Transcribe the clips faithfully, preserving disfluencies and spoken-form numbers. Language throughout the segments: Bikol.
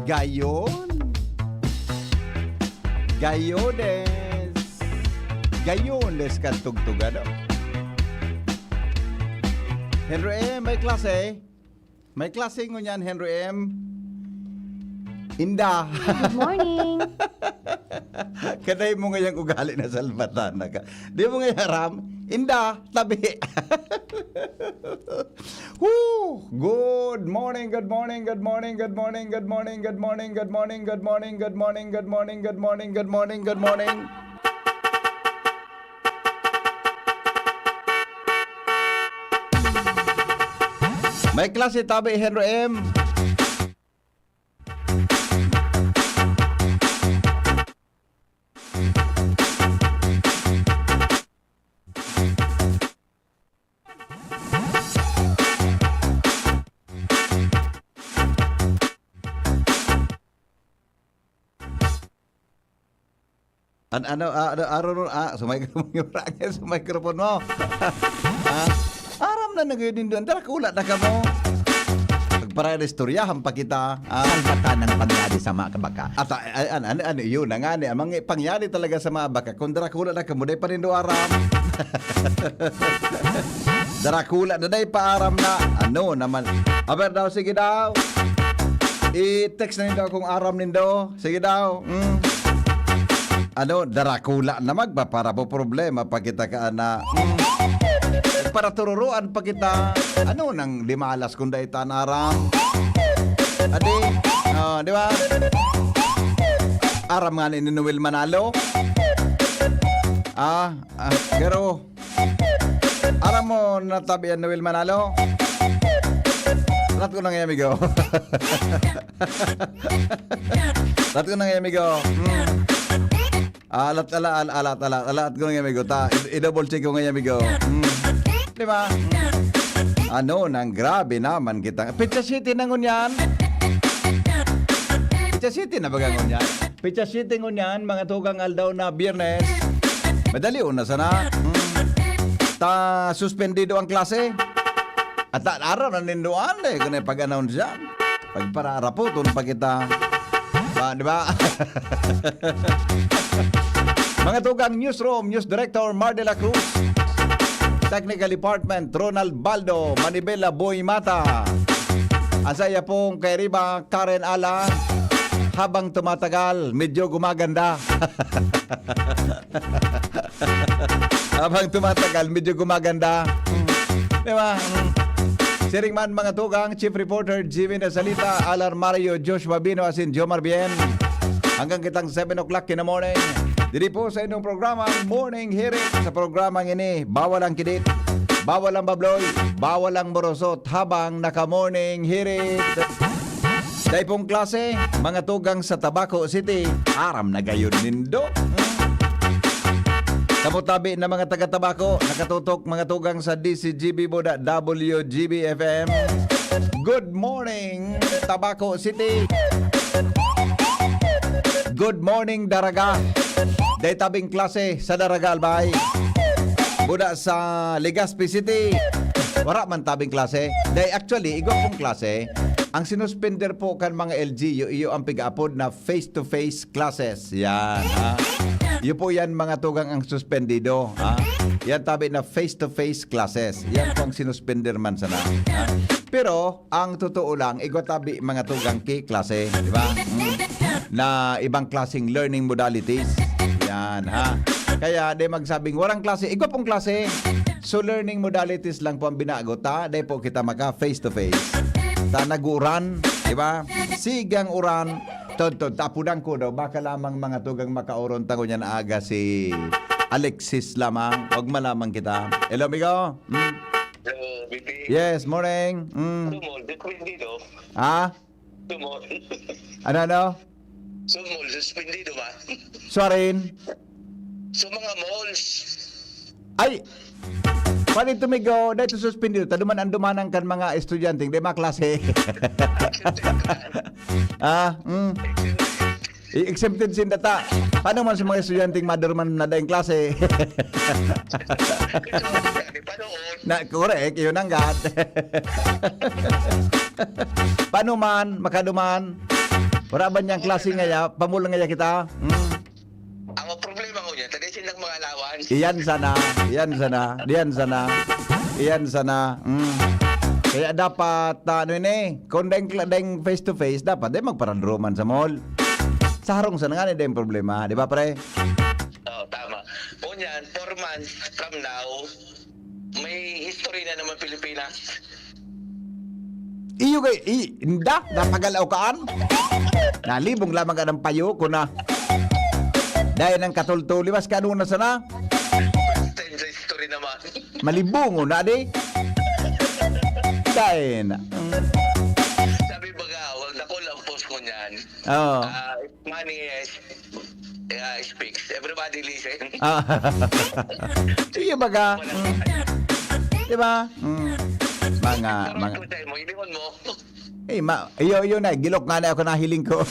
Gayon. Gayones. Gayones kan tugtugan, no? Henry M, may klase. May klase ngunyan, Henry M. Inda. Good morning. Kaday mo ngayang ugali na salbatana ka. Di mo ngayon aram? Inda, tabi. Woo! Good morning, good morning, good morning, good morning, good morning, good morning, good morning, good morning, good morning, good morning, good morning, good morning, good morning. May klase tabi, Henry M. An-, ano, ah, ano, aro, ah, sa microphone, sa microphone mo. Ah, aram na nagayod nindo. Darakula na kamo. Pagparayan istoryahan pa kita. Ah. Salbatan ng pangyari sa mga kabaka. At, ah, an-, an-, ano, yun na nga ni, ang mga pangyari talaga sa mga baka. Kung darakula na kamo, dai pa nindo aram. Darakula na, dai pa aram na. Ano naman? Aber daw, sige daw. I-text na nindo kung aram nindo. Sige daw. Mm. Ano, darakula na magpaparapo problema pa kita ka, ana. Mm. Para tururuan pa kita. Ano nang limalas kung dai ta aram? Adi, oh, di ba? Aram nga ni Noel Manalo. Ah, ah, pero aram mo na tabi yan, Noel Manalo? Rat ko na ngayon, amigo. Rat ko na ngayon, amigo. Hmm. Alat, ala, ala, alat, ala, alat ko na ngayon, amigo. Ta, i-, i-double check ko ngayon, amigo. Hmm. Di ba? Hmm. Ano nang grabe naman kita. Pizza City na ngunyan. Pizza City na baga ngunyan. Pizza City ngunyan, mga tugang aldaw na Biyernes. Madali na sana. Hmm. Ta, suspendido ang klase. At ta-, araw na ninduan eh, kung pag-announce yan. Pagpararaputon pa kita. Ba, di ba? Mga tugang newsroom, news director Mar de la Cruz. Technical Department, Ronald Baldo, Manibela Boy Mata. Asaya pong kay Riba, Karen Ala. Habang tumatagal, medyo gumaganda. Habang tumatagal, medyo gumaganda. Hmm. Di ba? Hmm. Siring man, mga tugang, Chief Reporter Jimmy Nasalita, Alar Mario, Joshua Bino, asin Jomar Bien. Hanggang kitang seven o'clock in the morning. Diri po sa inyong programa, Morning Hirit. Sa programang ini, bawal ang kidit, bawal ang babloy, bawal ang morosot habang naka-Morning Hirit. Dai pong klase, mga tugang sa Tabaco City, aram na gayod nindo. Hmm. Kamo tabi na mga taga Tabaco, nakatutok mga tugang sa D C G B Buda, W G B F M. Good morning, Tabaco City. Good morning, Daraga. Dai tabing klase sa Daraga, Albay. Buda sa Legazpi City. Wara man tabing klase. Dai, actually, igwa pong klase. Ang sinuspender po kan mga L G U, iyo ang pig-aapod na face-to-face classes. Yan, ha? Iyo po yan, mga tugang, ang suspendido, ha? Yan tabi na face-to-face classes. Yan po ang sinuspender man sana, ha? Pero, ang totoo lang, igwa tabi, mga tugang, ki klase, di ba? Mm. Na ibang klaseng learning modalities. Yan, ha? Kaya, di magsabing, "Walang klase." Igwa pong klase. So, learning modalities lang po ang binago ta. Di po kita maka face to face. Ta nag-uuran, di ba? Sigang uran. Tod, tod, tapudan ko daw. Baka lamang mga tugang makauron ta ngunyan aga si Alexis lamang. Wag malamang kita. Hello, amigo. Mm. Hello, B P. Yes, morning. Mm. Ano mo, depende, no? Ha? Ano mo? Ano, ano? So, mall, suspendido ba? Suarin? So, mga malls. Ay! Pwede tumigo, dahil suspendido. Taduman ang dumanang kan mga estudyante, di mga klase. Ah, mm. I-, exempted sinda ta. Paano man sa mga estudyanteng madurman na daing klase? Ito, panoon. Na, correct, yun ang gat. Paano man, makaduman? Wala ba niyang klase ngaya? Pamul ngaya kita? Hmm. Ang problema ko niya, taga sindang mga alawan. Iyan sana, iyan sana, iyan sana, iyan sana. Hmm. Kaya dapat, ah, ano yun eh, kung dahil, dahil face to face, dapat dahil magparadroman sa mall. Sa harong sana nga, dahil problema, di ba, pre? Oo, tama. Ngunyan, four months from now, may history na naman Pilipinas. Iyo kay, i, inda, napagalaw kaan? Nalibong lamang ka ng payo ko na. Dahil ng katultuli, mas kanuna sana. First time sa history naman. Malibong na di. Dahil na. Sabi baga, wag na ko lang post ko niyan. Oo. Ah, money is, yeah, speaks. Everybody listen. Ah. Sige, baga. Di ba? Mm. Mga, Pero mga ito sa mo, ilihon mo. Eh, ma, iyo, iyo na, gilok nga na ako nahiling ko.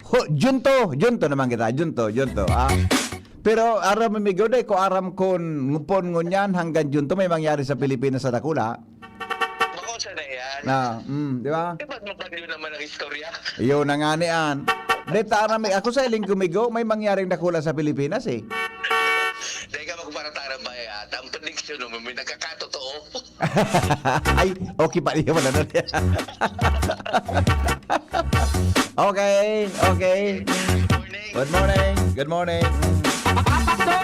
Ho, junto, junto naman kita, junto, junto, ah. Pero aram mo, migo, dai ko aram kun ngupon ngunyan hanggang junto may mangyari sa Pilipinas sa dakula. Bako sa na yan. Na, mm, di ba? Eh, ba't mo pa yun naman ang istorya? Iyo na nga ni an. Dai ta aram, eh, ako sa hiling ko, migo, may mangyaring dakula sa Pilipinas, eh. Dahil ka magparataran ba, eh, at ang prediction mo, may nagkakatotoo. Ay, okay pa, di ka wala na. Okay, okay. Good morning. Good morning.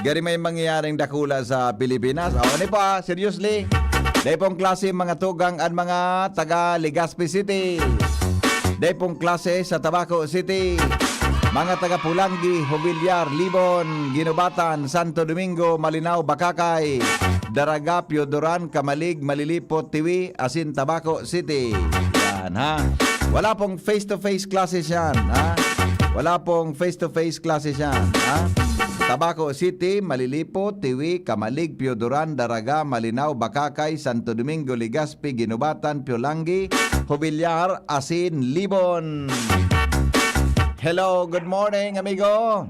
Gari may mangyayaring dakula sa Pilipinas. O, ano pa? Seriously? Dai pong klase mga tugang an mga taga Legazpi City. Dai pong klase sa Tabaco City. Mga taga Pulanggi, Jubilar, Libon, Guinobatan, Santo Domingo, Malinao, Bacacay, Daraga, Pioduran, Camalig, Malilipot, Tiwi, asin Tabaco City. Yan, ha? Wala pong face-to-face classes yan, ha? Wala pong face-to-face classes yan, ha? Tabaco City, Malilipot, Tiwi, Camalig, Pioduran, Daraga, Malinao, Bacacay, Santo Domingo, Legazpi, Guinobatan, Pulanggi, Jubilar, asin Libon. Hello, good morning, amigo.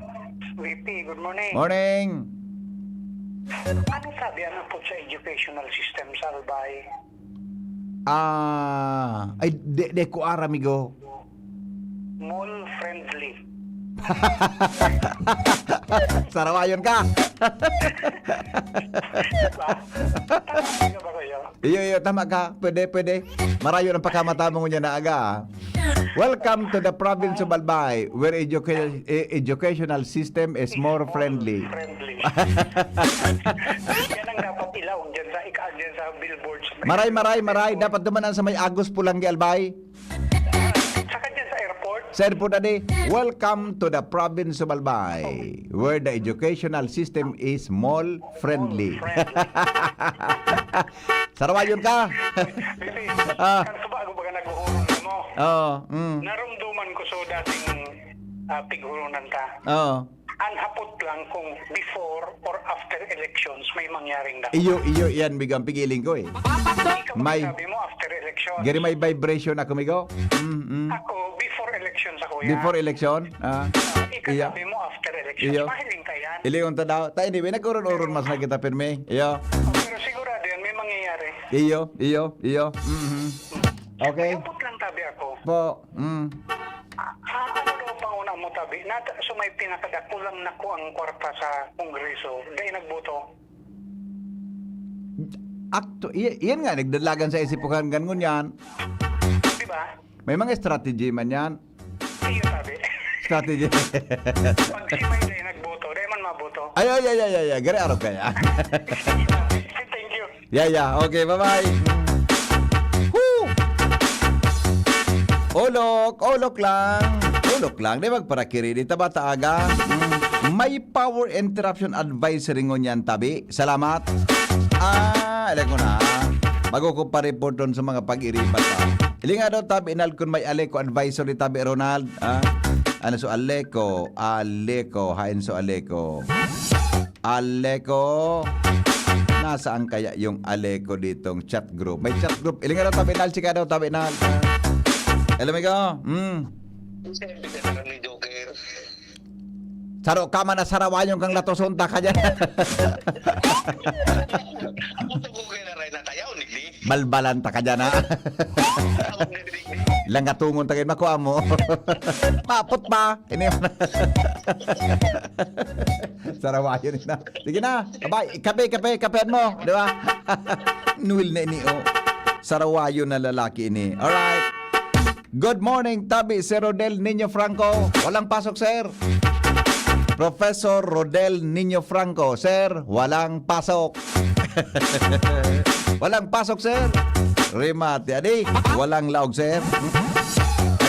V P, good morning. Morning. Ano sabi, ano po sa educational system sa Albay? Ah, ay, di, di ko aram, amigo. Mall friendly. Sarawayon ka. Diba? Tama ba kayo? Iyo, iyo, tama ka. Pwede, pwede. Marayo ang pakamata mo ngunyan na aga, ah. Welcome to the province of Albay, where educa-, e-, educational system is more friendly. Friendly. Yan ang dapat ilaog dyan sa, ika-, dyan sa billboards. Maray, maray, maray. Dapat duman sa may Agus Pulanggi, Albay. Saka dyan sa airport. Sa airport, adi, "Welcome to the province of Albay, where the educational system is mall friendly." Friendly. Sarawayon ka. Bibi, Ah. Kan suba ako baga naghuhuron mo. Oo, mm. Narumduman ko so dating, ah, pighurunan ka. Oo. An hapot lang kung before or after elections may mangyaring dakula. Iyo, iyo, iyan, migo, ang pigiling ko, eh. Ikaw may sabi mo after election. Gari may vibration ako, migo. Mm, mm. Ako, before elections ako yan. Before election? Ah. Ikaw sabi mo after elections. Iyo. Mahiling ka yan. Ilingon ta daw. Ta, anyway, nag-uron-uron mas na kita pirmi. Iyo. Oh, pero sigurado yan, may mangyayari. Iyo, iyo, iyo. Mhm. Okay. May hapot lang tabi ako. Po. Mm. Ah, ano daw panguna mo, tabi? Nata-, so may pinakadakulang nakuang kwarta sa Kongreso, dai nagboto? Akto-, i-, iyan nga, nagdalagan sa isip ko hanggang ngunyan. Di ba? May mga strategy man yan. Iyo, tabi. Strategy. Pag si may dai nagboto, dai man maboto. Ay, ay, ay, ay, ay, ay. Gari arog kaya. Thank you. Yeah, yeah. Okay, bye-bye. Woo! Olok, olok lang. Olok lang. Di magparakiri. Di ta ba taaga? Mm. May power interruption advisory ngunyan, tabi. Salamat. Ah, alam ko na. Bago ko pa-report doon sa mga pag-iribat, ah. Ili nga daw, tabi, inal kun may Aleco advisory, tabi, Ronald. Ah, ano so Aleco? Aleco. Hain so Aleco? Aleco. Nasaan kaya yung Aleco ditong chat group? May chat group. Ilingan daw, tabi na, chika daw, tabi na. Alam mo ikaw? Hmm. Siyempre, sa parang ni Joker. Saro ka man na sarawayon kang latoson ta ka dyan. Ako to ko kay Naray na tayaw, nigdi. Balbalan ta ka dyan, ha? Langatungon ta kayo, makua mo. Mapot pa. Ini Sarawayo ni na. Sige na. Abay, kape, kape, kapehan mo. Di ba? Nuil na ini, oh. Sarawayo na lalaki ini. Alright. Good morning, tabi, Sir Rodel Niño Franco. Walang pasok, sir. Professor Rodel Niño Franco, sir, walang pasok. Walang pasok, sir. Remate, adi, walang laog, sir.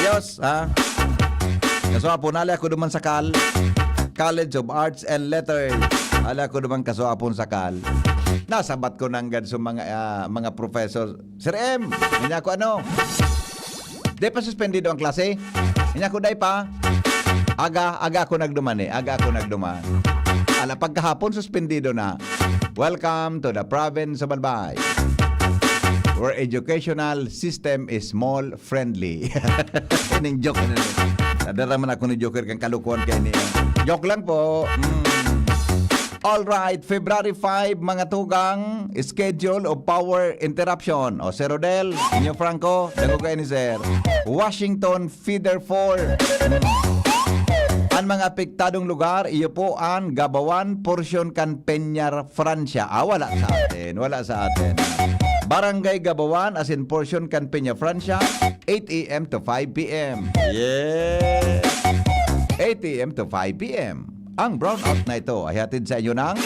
Ayos, ha? Kaso apo, nali ako duman sa Cal, College of Arts and Letters. Ali ako duman kaso apon sa Cal. Nasabat ko nanggad sa mga, ah, mga professor. "Sir M, niya ako ano? Di pa suspendido ang klase?" Niya ako, "Dai pa." Aga, aga ako nagduman eh. Aga ako nagduman. Ala, pagkahapon, suspendido na. Welcome to the province of Albay, where educational system is small friendly. Ining joke na. Nadara man ako ni Joker kang kalukuhan kay ni. Joke lang po. Mm. All right, February five, mga tugang, schedule of power interruption. O, Sir Rodel, inyo Franco, dagugay ni Sir. Washington Feeder four. Mm. Ang mga apektadong lugar, iyo po ang Gabawan, portion kan Peña, Francia. Ah, wala sa atin. Wala sa atin. Barangay Gabawan, as in portion kan Peña, Francia, eight a m to five p m. Yeah. Eight a m to five p m. Ang brownout na ito ay hatid sa inyo ng,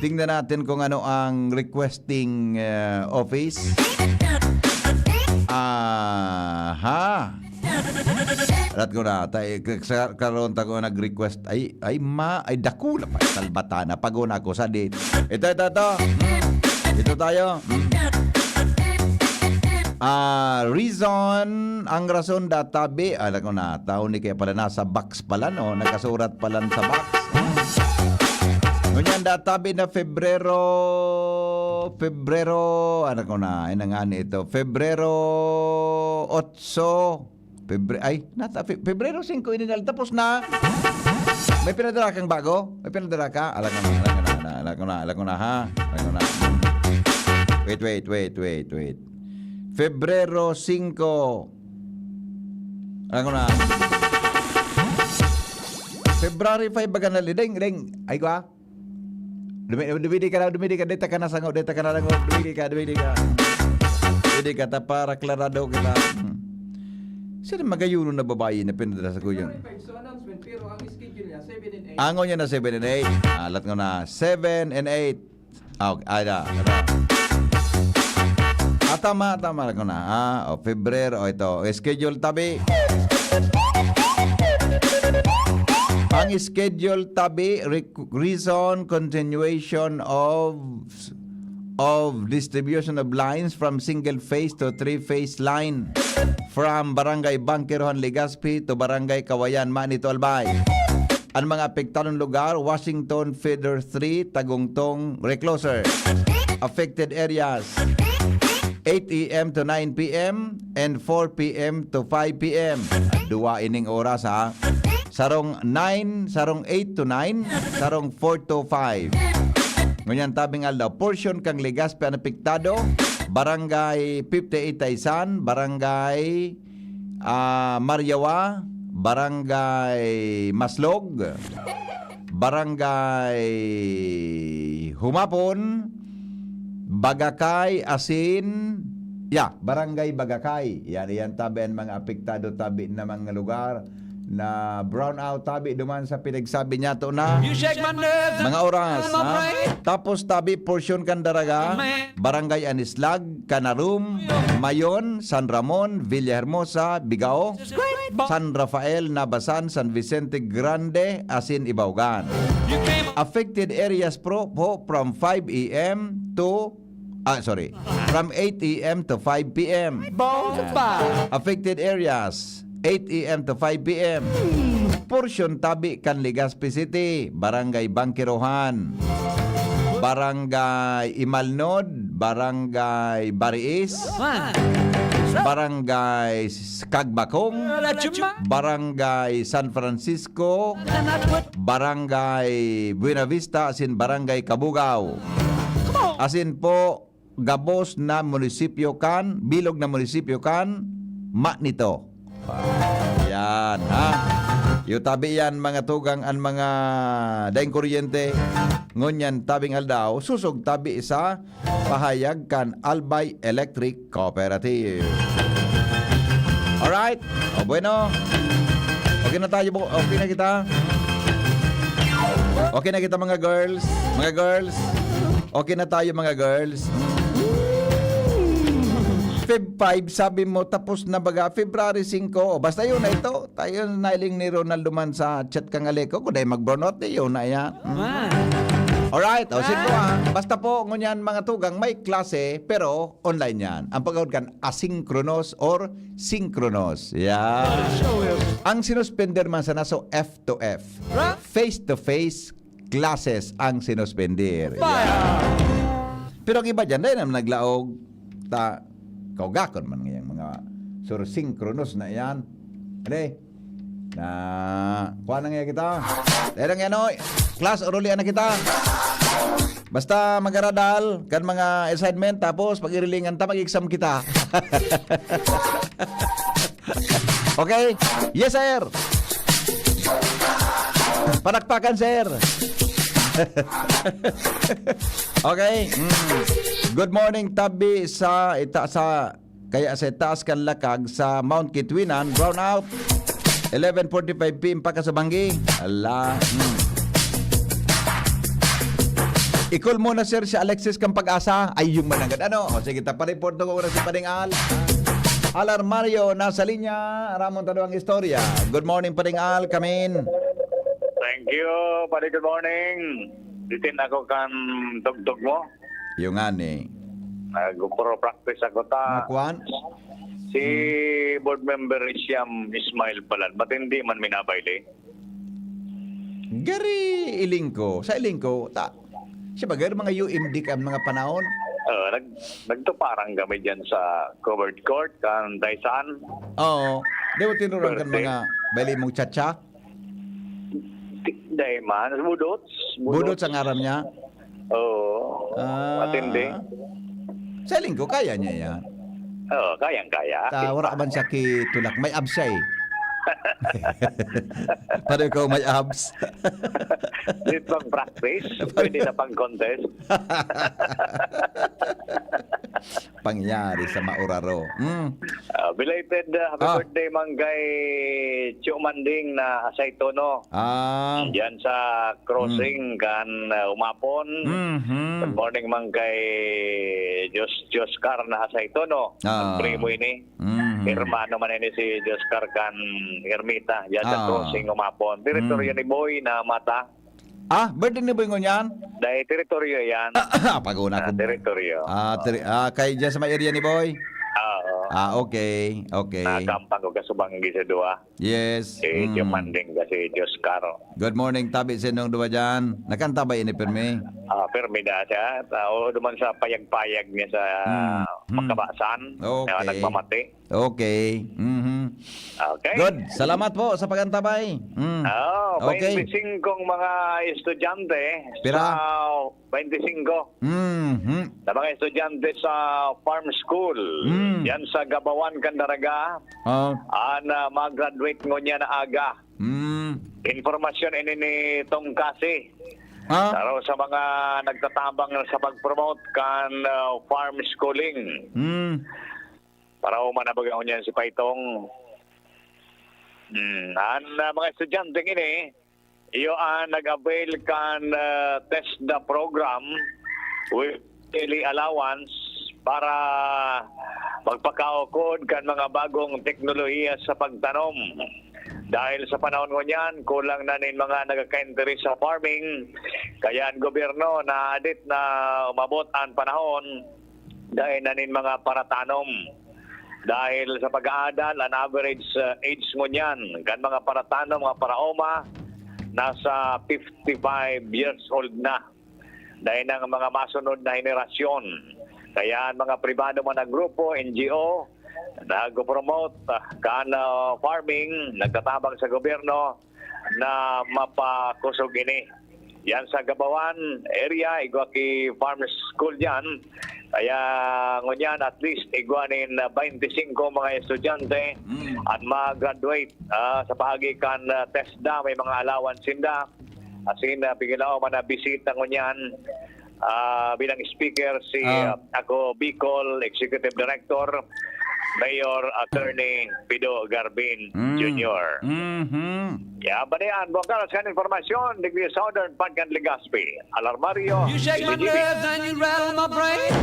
tingnan natin kung ano ang requesting, eh, office. Aha. Alat ko na, tay, sa, karon ta ko nag-request, ay, ay ma, ay dakula pa, talbatana, paguna ko sa di. Ito, ito, ito. Hmm. Ito tayo. Hmm. Ah, reason, ang rason da tabi, alam ko na, tao ni kaya pala nasa box pala, no? Nagkasurat pala sa box. Ngunyan da tabi na Febrero, Febrero, ano ko na, ay nangani ito, Febrero otso, Febre-, ay, nata, Fe-, Febrero singko ini na, tapos na. May pinadara kang bago? May pinadara ka? Alam ko na, alam ko na, alam ko na, alam ko na, ha? Alam ko na. Wait, wait, wait, wait, wait. Febrero singko. Alam ko na. February five baga na, ding, ding. Ay, kwa? Dumi-, dumidi ka na, dumidi ka, deta ka na sango, deta ka na sango, dumidi ka, dumidi ka. Dumidi ka, ta para klarado kita. Hmm. Sino magayuno na babae na pinadala sa kuya? February five, so announcement, pero ang schedule niya, seven and eight. Ango niya na seven and eight. Alat ko na, seven and eight. Ah, okay. Ah, da, da. Ah, tama, tama ko na. Ah, o, Febrero, o, ito. Schedule tabi. Ang schedule tabi, rec-, reason, continuation of, of distribution of lines from single phase to three phase line from Barangay Bangkerohan, Legazpi to Barangay Kawayan, Manito, Albay. Ang mga apektadong lugar, Washington, Feeder three, Tagungtong, Recloser. Affected areas, eight a m to nine p m and four p m to five p m. Duwa ining oras, ha. Sarong nine, sarong eight to nine, sarong four to five. Ngunyan tabing aldaw, portion kang Legazpi an apektado, Barangay fifty-eight Taysan, Barangay, ah, Maryawa, Barangay Maslog, Barangay Humapon, Bagakay, asin, ya, Barangay Bagakay. Yan, yan tabi ang mga apektado tabi na mga lugar na brownout tabi duman sa pinagsabi niya to na mga oras, ha? Tapos tabi portion kan Daraga, Barangay Anislag, Canarum, Mayon, San Ramon, Villahermosa, Bigao, San Rafael, Nabasan, San Vicente Grande, asin Ibaugan. Affected areas pro, po from five a m to, ah, sorry, from eight a m to five p m. Affected areas, eight a m to five p m. Portion tabi kan Legazpi City, Barangay Bangkirohan, Barangay Imalnod, Barangay Bariis, Barangay Cagbacong, Barangay San Francisco, Barangay Buenavista, asin Barangay Cabugao. Asin po, gabos na munisipyo kan, bilog na munisipyo kan, ma nito. Yan, ha? Iyo tabi yan, mga tugang, an mga daing kuryente. Ngunyan, tabing aldaw, susog tabi sa pahayag kan Albay Electric Cooperative. Alright? O, bueno. Okay na tayo, bo-, okay na kita. Okay na kita, mga girls. Mga girls. Okay na tayo, mga girls. Feb five, sabi mo, tapos na baga, February singko. O, basta yun na ito. Tayo, nailing ni Ronaldo man sa chat kang Aleco. Kung dahil mag-brownout, di yun na yan. Mm. Man. Alright, o, sige po, ah. Basta po, ngunyan, mga tugang, may klase, pero online yan. Ang pagawad kan asynchronous or synchronous. Yan. Ang sinuspender man sana, so F to F. Right. Face to face classes ang sinuspender. Fire! Yan. Pero ang iba dyan, dahil naman naglaog, ta, kaugakon man ngayang mga sur-, synchronous na yan. Ano eh? Na, kuha na nga kita. Dahil lang yan, oy. Class, urulian na kita. Basta mag-aradal, kan mga assignment, tapos pag-irilingan ta, mag-exam kita. Okay? Yes, sir. Palakpakan, sir. Okay. Mm. Good morning, tabi sa ita-, sa, kaya sa taas kan lakag sa Mount Kitwinan, brown out. Eleven forty-five P M pa ka sa Banggi. Ala. Mm. Ikol mo na, sir, si Alexis kang Pag-asa. Ay, yung mananggad. Ano? O, sige, tapareport ko na si Pading Al. Alar Mario, nasa linya. Ramon Tado ang istorya. Good morning, Pading Al. Kamin. Thank you, Pading. Good morning. Bitin ako kan tugtog mo. Yung nga ni. Nagpro-practice ako ta. Makwan? Si Hmm. Board Member Siam Ismail Palad. Ba't hindi man minabayli? Gari Ilingko. Sa Ilingko, ta, siya ba, gari mga U M D ka mga panahon? Oo, nag-, nagtuparan kami dyan sa covered court, kan Taysan. Oo. Di ba tinuruan kan Birthday. Mga baili mong chacha? Di, di man. Budots. Budots ang aram niya? Oo. Ah. Matindi. Sa Ilingko, kaya niya yan. Oo, kayang-kaya. Ta, wala man siya kitulak. May abs siya eh. Pareho ko may abs. Di pang practice, pwede na pang contest. Pangyari sa mauraro. Mm. Ah, belated, ah, happy Ah. birthday man kay Cho Manding na Asay Tono. Ah. Diyan sa crossing Mm. kan, ah, Umapon. Mhm. Good morning man kay Jos-, Joscar na Asay Tono. Ah. Ang primo ini. Mhm. Hermano man ini si Joscar kan Ermita. Diyan sa Ah. crossing Umapon. Teritoryo Mm. ni Boy na Mata. Ah, birthday ni Boy ngunyan? Dahil teritoryo yan. Ah, pag-una Ah, ko. teritoryo. Ah, teri-, ah, kay dyan sa may area ni Boy? Oo. Ah, okay, okay. Nakampang ko kasubanggi sa duwa. Yes. Eh, Mm. Diomanding kasi Diyos karo. Good morning, tabi sa inyong duwa dyan. Nakanta ba ini, Permi? Ah, Permi da siya. Tao duman sa payag-payag niya sa Mm. Mm. Pagkabasan. Okay. Kaya nagpamati. Okay. Mhm. Okay. Good. Salamat po sa pag-antabay. Mm. Oo, Okay. bainti singkong mga estudyante Pira? sa bainti singko Mhm. na mga estudyante sa farm school Mm. yan sa Gabawan, Candaraga, Oh. an, ah, mag-graduate ngunyan na aga. Mm. Impormasyon ini ni Tong Kasi. Ah? Saro sa mga nagtatabang sa pag-promote kan, ah, farm schooling. Mm. Para human na baga ngunyan si Paitong. Hmm, an, ah, mga estudyante ini, iyo an nag-avail kan, ah, TESDA program with daily allowance para magpakaukod kan mga bagong teknolohiya sa pagtanom. Dahil sa panahon ngunyan, kulang na nin mga nagkaka-interes sa farming, kaya an gobyerno naadit na umabot an panahon dai na nin mga paratanom. Dahil sa pag-aadal, an average, uh, age ngunyan kan mga paratanom, mga paraoma, nasa fifty-five years old na. Dai nang mga masunod na henerasyon. Kaya an mga pribado man na grupo, N G O, nagpo-promote, ah, kan, ah, farming, nagtatabang sa gobyerno, na mapakosog ini. Yan sa Gabawan area, igwa ki farm school diyan, Kaya ngunyan, at least igwa nin, ah, twenty-five mga estudyante Mm. an ma-graduate, ah, sa paagi kan, ah, TESDA. May mga allowance sinda. Asin, ah, pigilao man na bisita ngunyan, ah, bilang speaker si, Ah. ah, ako, Bicol Executive Director, Mayor Attorney Pido Garbin Mm. Junior. Mhm. Ya, balian, bukas kan informasyon, digdi Southern Pagkan Legazpi. Alarmario, You shake my nerves and you rattle my brain.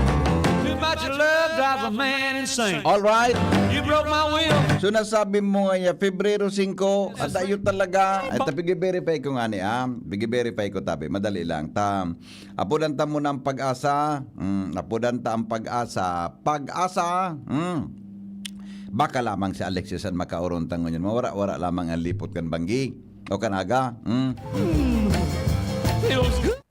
Too much love drives a man insane. All right. You broke my will. So nasabi mo nga ya, Pebrero singko, at ayo talaga. Ay, ta, pigi-verify ko nga ni, ah. Pigi-verify ko tabi. Madali lang. Ta, apodan ta muna ang pag-asa. Mm, apodan ta ang pag-asa. Pag-asa. Mm. Baka lamang si Alexis an makaoron ta ngunyan. Mawara-wara lamang ang lipot kan banggi. O kanaga. Mm. Feels good.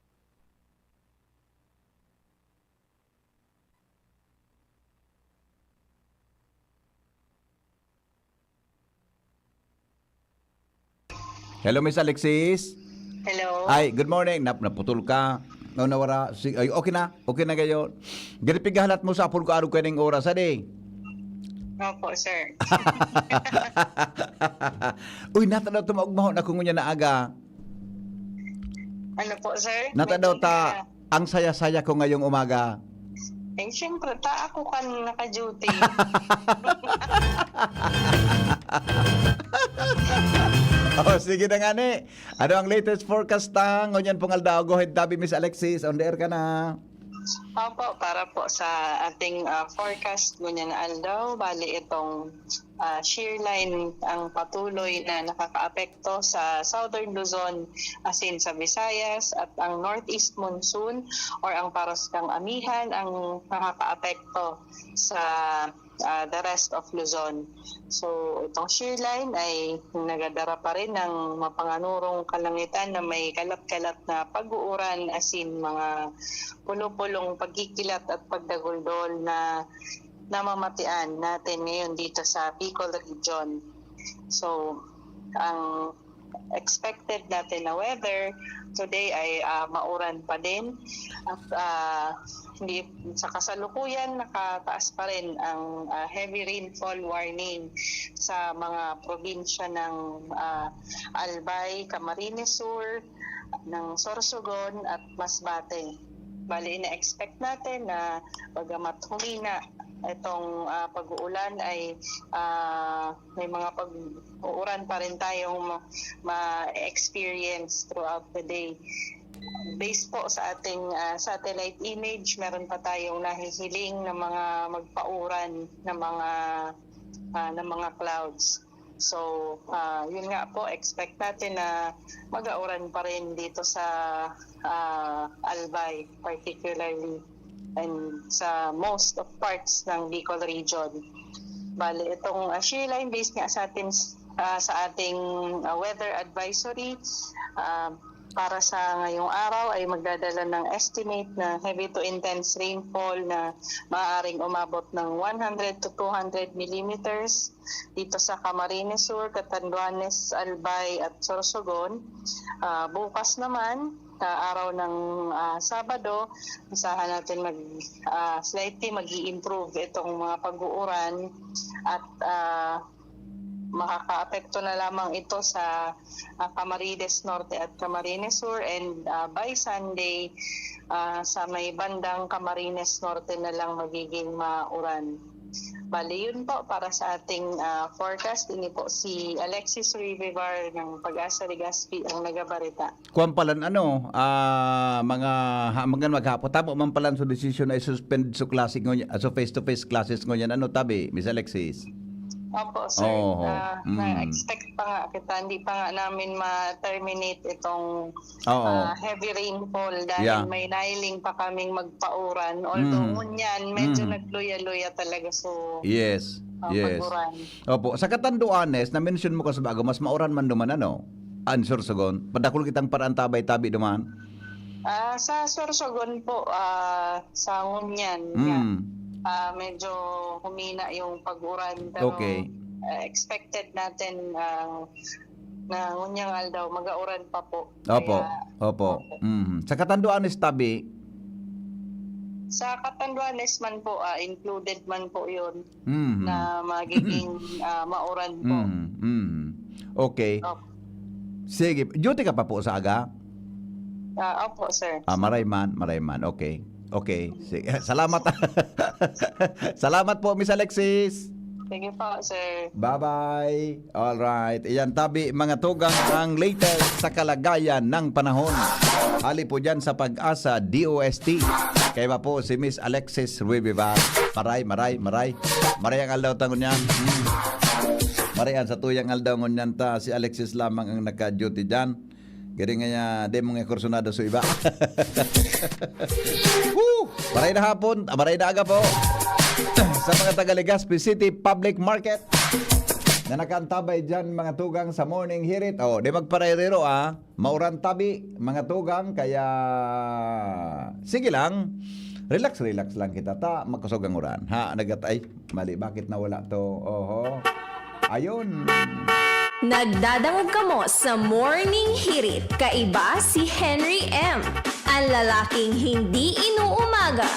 Hello, Miss Alexis. Hello. Ay, good morning. Nap-, naputol ka. No, nawara. Si-, ay, okay na. Okay na kayo. Gani pighahalat mo sa apod ko arog kaning oras, adi? Opo, sir. Uy, nata daw tumaog mahon ako ngunyan na aga. Ano po, sir? Nata daw Medyo ta, na- ang saya-saya ko ngayong umaga. Eh, siyempre, ta ako kan naka-duty. Oh, sige na nga ni. Ano ang latest forecast ta ngunyan pong aldaw? Go ahead, tabi, Miss Alexis. On the air ka na. Opo, para po sa ating, ah, forecast ngunyan na aldaw, bali itong, ah, shear line ang patuloy na nakakaapekto sa Southern Luzon, asin sa Visayas, at ang northeast monsoon or ang paros kang amihan ang nakakaapekto sa, ah, the rest of Luzon. So, itong shear line ay nagadara pa rin ng mapanganurong kalangitan na may kalat-kalat na pag-uuran, asin mga pulo-pulong pagkikilat at pagdaguldol na namamatian natin ngayon dito sa Bicol Region. So, ang expected natin na weather today ay, ah, mauran pa din. At, ah, hindi, sa kasalukuyan, nakataas pa rin ang, ah, heavy rainfall warning sa mga probinsya ng, ah, Albay, Camarines Sur, ng Sorsogon at Masbate. Bali, ina-expect natin na bagamat humina itong, ah, pag-uulan ay, ah, may mga pag-uuran pa rin tayong ma-, ma-experience throughout the day. Based po sa ating, ah, satellite image, meron pa tayong nahihiling na mga magpauran na mga, ah, na mga clouds. So, ah, yun nga po, expect natin na mag-auran pa rin dito sa, ah, Albay, particularly, and sa most of parts ng Bicol region. Bale, itong, ah, shear line, based nga sa atin, ah, sa ating, ah, weather advisory, ah, para sa ngayong araw ay magdadala ng estimate na heavy to intense rainfall na maaaring umabot ng one hundred to two hundred millimeters dito sa Camarines Sur, Catanduanes, Albay at Sorsogon. Ah, bukas naman, sa araw ng, ah, Sabado, asahan natin mag, ah, slightly mag-i-improve itong mga pag-uuran at, ah, makakaapekto na lamang ito sa, ah, Camarines Norte at Camarines Sur, and, ah, by Sunday, ah, sa may bandang Camarines Norte na lang magiging mauran. Bali, yun po para sa ating, ah, forecast. Ini po si Alexis Rivivar ng Pag-asa Legazpi ang nagabarita. Kuwan palan, ano, ah, mga ha-, mga maghapon, tamo man palan so desisyon na i-suspend so klase ngunyan, ah, so face-to-face classes ngunyan, ano, tabi, Miss Alexis? Opo, sir. Oo. Ah, Mm. na-expect pa nga kita, hindi pa nga namin ma-terminate itong, Oo. ah, heavy rainfall dahil Yeah. may nahiling pa kaming magpauran. Although, Mm. ngunyan, medyo Mm. nagluya-luya talaga, so, Yes. ah, Yes. pag-uran. Opo. Sa Catanduanes, na-mention mo ka sa bago, mas mauran man duman, ano? An Sorsogon. Padakul kitang parantabay tabi duman. Ah, sa Sorsogon po, ah, sa ngunyan nga, Mm. ah, medyo humina yung pag-uran, pero, Okay. ah, expected natin, ah, na ngunyang aldaw, mag-auran pa po. Opo, Kaya, opo. opo. Mm. Sa Catanduanes tabi, Sa Catanduanes man po, ah, included man po 'yun Mhm. na magiging, ah, mauran po. Mhm, mhm. Okay. Opo. Sige. Duty ka pa po sa aga? Ah, opo, sir. Ah, maray man, maray man. Okay. Okay. Sige. Salamat. Salamat po, Miss Alexis. Sige po, sir. Bye-bye. All right. Iyan tabi, mga tugang, ang latest sa kalagayan ng panahon. Hali po dyan sa Pag-asa D O S T. Kaya ba po si Miss Alexis Ruibibar? Maray, maray, maray. Maray ang aldaw ta ngunyan. Hmm. Maray ang satuyang aldaw ngunyan ta. Si Alexis lamang ang naka-duty dyan. Gari nga niya, di mo nga kursunado sa iba. Woo! Maray na hapon, ah, maray na aga po. Sa mga taga Legazpi City Public Market na nakaantabay dyan, mga tugang, sa morning hirit. Oh, di magparayriro, ah. Mauran tabi, mga tugang, kaya sige lang. Relax, relax lang kita. Ta, makusog ang uran. Ha, nagat-, ay, mali. Bakit nawala to? Oho. Ayun. Nagdadangog kamo sa Morning Hirit. Kaiba si Henry M. Ang lalaking hindi inuumaga.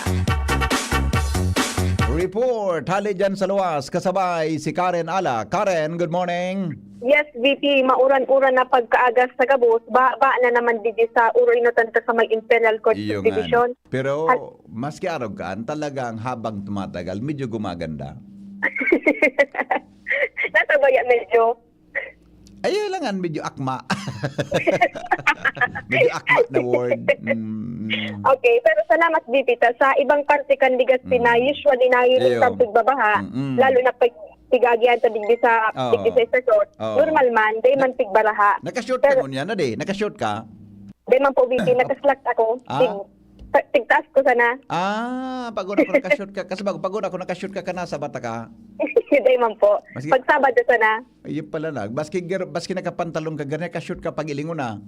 Report, hali dyan sa luwas, kasabay si Karen Ala. Karen, good morning. Yes, V P, mauran-uran na pagkaaga sa gabos, baba na naman digdi sa Oro Inotanta sa may Imperial Court Iyo Subdivision. Ngan. Pero Hal- maski arog ka, talagang habang tumatagal, medyo gumaganda. Nasa baya medyo. Ay, langan, medyo akma. Medyo akma na word. Mm, mm. Okay, pero salamat, V P, ta. Sa ibang parte kan Legazpi na Mm. usually nahiling Iyo. kang pigbabaha, Mm-mm. lalo na pag tigagian sa digdi sa Oo. digdi sa istasyon, Oo. normal man, di man pigbaraha. Naka-short ka Pero- nun yan, ade? Naka-short ka? Di man po, V P, naka-slack ako. Ah? Tig, ta- tigtaas ko sana. Ah, pag una ko naka-short ka. Kasi bago, pag una ko naka-short ka, kanasa bata ka. Di man po. Mas- Pag Sabado sana. Ayun pala na. Baski, gar- baski nakapantalon ka, gani naka-short ka pag ilingon na.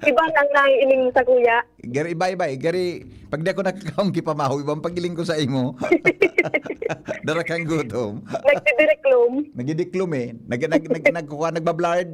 Iba nang naiiling sa kuya. Gari iba-iba eh. Gari, pag di ako nakakaon kipamahaw, ibang pag-iling ko sa imo. Dara kang gutom. Nagdidireklom. Nagidiklom eh. Nag, nag, nag, nagkukuha, nagbablard.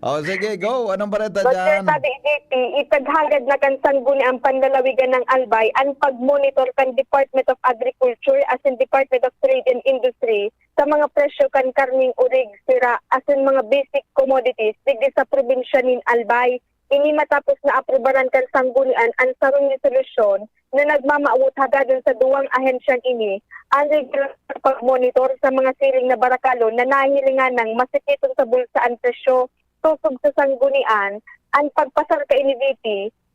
Oh, sige, go. Anong balita But dyan? sabi ni J P, itaghagad na kan Sangguniang Panlalawigan ng Albay ang pag-monitor kan Department of Agriculture asin Department of Trade and Industry sa mga presyo kan karning orig, sira, asin mga basic commodities digdi sa probinsya nin Albay. Ini matapos na aprubaran kan Sanggunian an sarong resolusyon na nagmamawot hagadon sa duwang ahensyang ini ang regular na pag-monitor sa mga siring na barakalon na nahihilingan ng masikiton sa bulsa an presyo. Sosog sa Sanggunian, an pagpasar kaini, V P,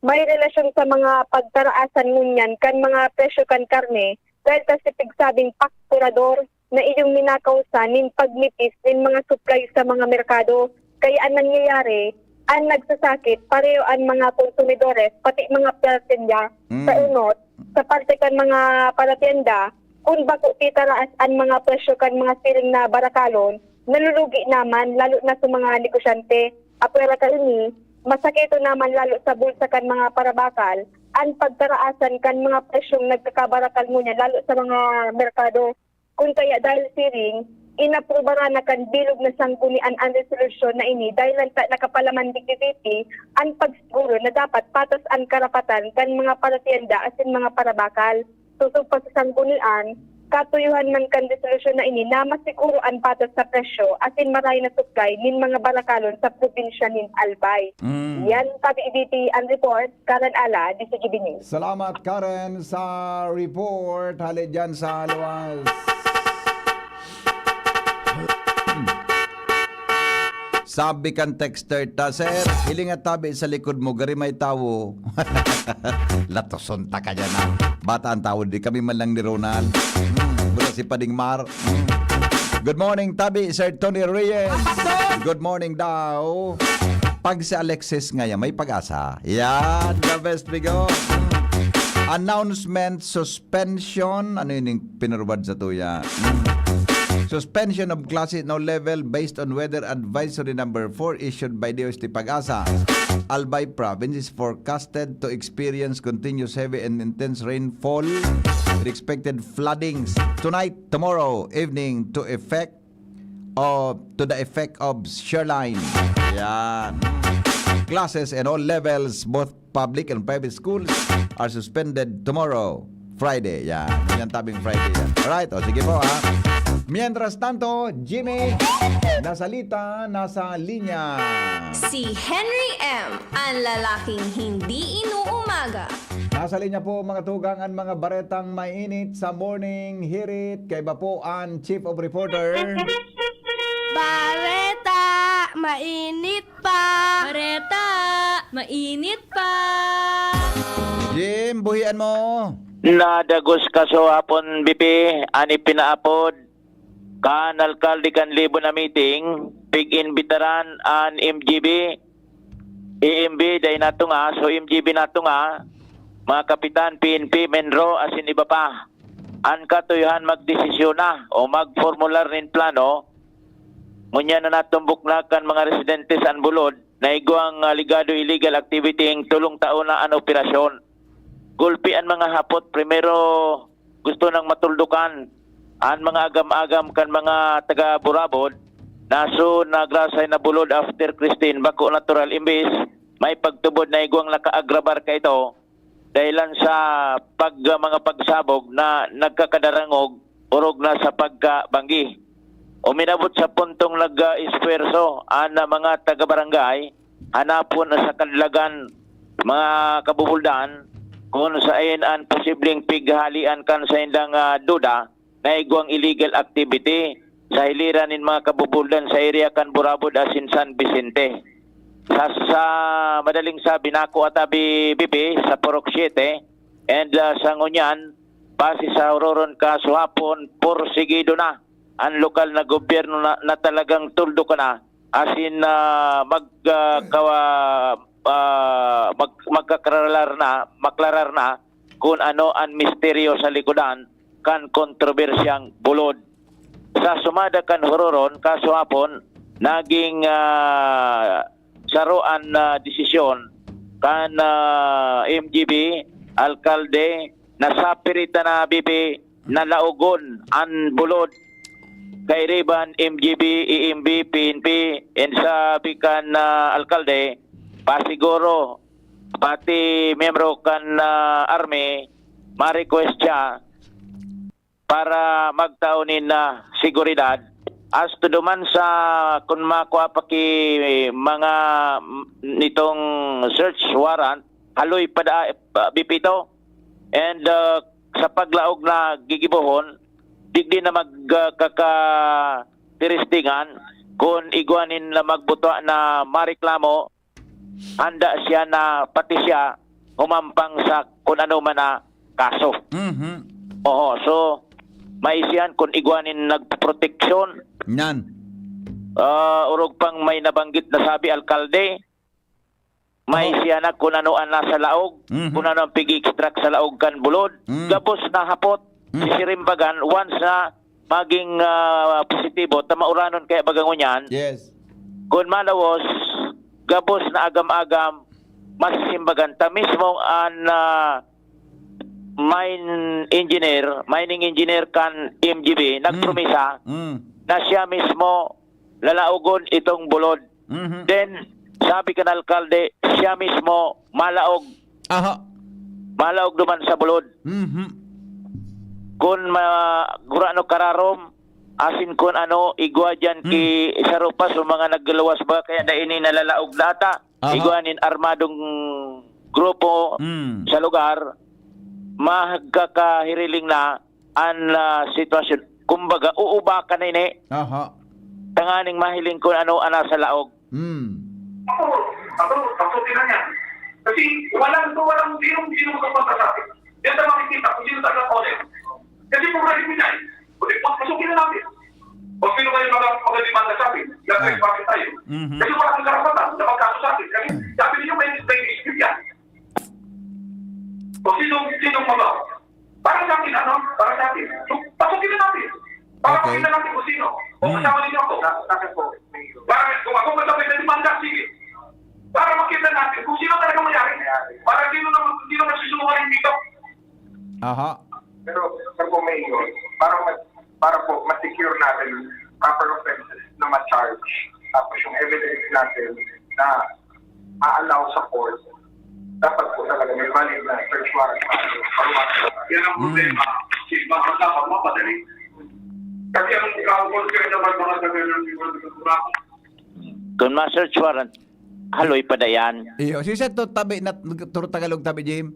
may relasyon sa mga pagtaraasan ngunyan kan mga presyo kan karne dahil ta sa pigsabing fakturador na iyong minakausa nin pagmipis nin mga supply sa mga merkado. Kaya an nangyayari, an nagsasakit pareho an mga konsumidores pati mga paratenda. Mm. Sa unot, sa parte kan mga paratenda, kun bako titaraas an mga presyo kan mga siring na barakalon, nalulugi naman, lalo na sa mga negosyante. Apwera kaini, masakito naman lalo sa bulsa kan mga parabakal an pagtaraasan kan mga presyong nagkakabarakal ngunyan, lalo sa mga merkado. Kun kaya dahil siring, inaprubaran na kan bilog na sanggunian an resolusyon na ini dahil lang ta nakapalaman digdi an pagsiguro na dapat patas an karapatan kan mga paratienda asin mga parabakal. Sosog pa sa sanggunian, katuyuhan man kan resolusyon na ini na masiguro an patas na presyo asin maray na supply nin mga barakalon sa probinsya nin Albay. Mm. Yan, Papi Ibiti, ang report. Karen Ala, D C G B News. Salamat, Karen, sa report. Hali dyan sa luwas. Sabi kan texter ta, "Sir, hilinga tabi sa likod mo, gari may tawo." Latoson ta ka dyan, ah. Bata ang tawo, di kami man lang ni Ronald. Hmm, mula si Pading Mar. Hmm. Good morning, tabi, Sir Tony Reyes. Good morning daw. Pag si Alexis ngayon, may pag-asa. Yan, the best we go. Announcement, suspension. Ano yun yung pinurubad sa tuya? Hmm. Suspension of classes, no level, based on weather advisory number four issued by D O S T Pag-asa. Albay Province is forecasted to experience continuous heavy and intense rainfall with expected floodings tonight, tomorrow evening to effect o to the effect of shoreline. Yan. classes in all levels, both public and private schools, are suspended tomorrow, Friday. Yan. Yan tabing Friday yan. Alright, o sige po ha. Mientras tanto, Jimmy, nasalita, nasa linya. Si Henry M, ang lalaking hindi inuumaga. Nasa linya po, mga tugang, ang mga baretang mainit sa morning hirit. Kaiba po ang chief of reporter. Bareta, mainit pa. Bareta, mainit pa. Jim, buhian mo. Nadagos kaso hapon, B P, ani pinaapod kan alkalde kan Libon na meeting, pig-imbitaran an M G B, E M B, dai natunga, so M G B natunga, mga kapitan, P N P, Menro, asin iba pa. An katuyohan magdesisyon na o magformular nin plano, ngunyan na natumbok na kan mga residentes an bulod na igwang ah, ligado illegal activity ing tulong taon na an operasyon. Gulpi an mga hapot, primero gusto nang matuldukan an mga agam-agam kan mga taga Burabod, naso nagrasay na bulod after Christine, bako natural imbis may pagtubod na igwang nakaagrabar kaito dahilan sa pag mga pagsabog na nagkakadarangog orog na sa pagkabanggi. Uminabot sa puntong nag-esfuerso an mga taga-barangay hanapon sa kadlagan mga kabubuldan kung saen an posibleng pighalian kan saindang ah, duda na igwang illegal activity sa hiliran nin mga kabubuldan sa area kan Burabod asin San Vicente. Sa, sa madaling sabi, nako atabi bibi sa Purok siete, and ah, sa ngunyan, base sa uroron kasuhapon, porsigido na ang lokal na gobyerno na, na talagang tuldo ka na, asin ah, mag, ah, kawa, ah, mag, magkaklarar na, maklarar na kung ano ang misteryo sa likodan kan kontrobersyang bulod. Sa sumada kan huroron, kasuhapon, naging ah, saro an ah, desisyon kan ah, M G B, alkalde, na sapirita na bibi na laogon an bulod. Kairiban, M G B, E M B, P N P, and sabi kan ah, alkalde, pasiguro, pati miyembro kan ah, army, ma-request siya para magtao nin ah, seguridad. As to duman sa kun makua pa ki mga mm, nitong search warrant, haloy pa da, ah, B P ito. And ah, sa paglaog na gigibohon, digdi na magkakatiristingan kun igwa nin na magbutwa na mareklamo, handa siya na pati siya humampang sa kun ano man na kaso. Mhm. Oo, so maisihan kun igwa nin nagpoproteksyon, Yan. ah, orog pang may nabanggit na sabi alkalde, maisihan na kun ano ang nasa laog, Mhm. kun ano ang pig-extract sa laog kan bulod. Mm. Gabos na hapot, Mm. sisirimbagan, once na maging ah, positibo, ta mauranon kaya baga ngunyan, Yes. kun malawos, gabos na agam-agam, masisimbagan ta mismo an ah, mine engineer, mining engineer kan M G B, nagpromisa Mm. na siya mismo lalaogon itong bulod. Mhm. Then, sabi kan alkalde, siya mismo malaog, Aha. malaog duman sa bulod. Mhm. Kun ma, gurano kararom, asin kun ano, igwa dyan ki saro pa so mga nagluwas ba, kaya na ini nalalaog na ata. Aha. Igwa nin armadong grupo Mm. sa lugar, magkakahiriling na an ah, sitwasyon. Kumbaga, uubakan na ini. Aha. Tanganing mahiling kun ano an nasa laog. Mm. Ako, ako, ako sila niya. Kasi walang, walang sinong, sinong kapantasabi. Diyan na makikita kung sino talaga honest. Kasi kung ready mo yan, o di, pasukin na natin. O sino kayo mga, mga demanda sa akin? Nag-request tayo. Mhm. Kasi wala kang karapatan na magkaso sa akin. Kasi sabi niyo may, may dispute yan. O sino, sino mga, para sa akin, ano? Para sa akin. So, pasukin na natin. Para Okay. makita natin kung sino. Kung Mm. kasama ninyo ako. Sa, sa akin po. Para, kung ako may may demanda, sige. Para makita natin kung sino talaga mayari. Para sino na, sino na susunod dito. Aha. Pero, Sir po Mayor, para ma- para po ma-secure natin proper offenses na ma-charge. Tapos yung evidence natin na a-allow sa court, dapat po talaga may valid na search warrant para, para, yan ang problema. Kasi baka dapat mapadali. Kasi ang ikaw concern naman mga taga ng Kung ma-search warrant, haloy pa dayan. Iyo, si Sir to tabi na turo Tagalog tabi, Jim.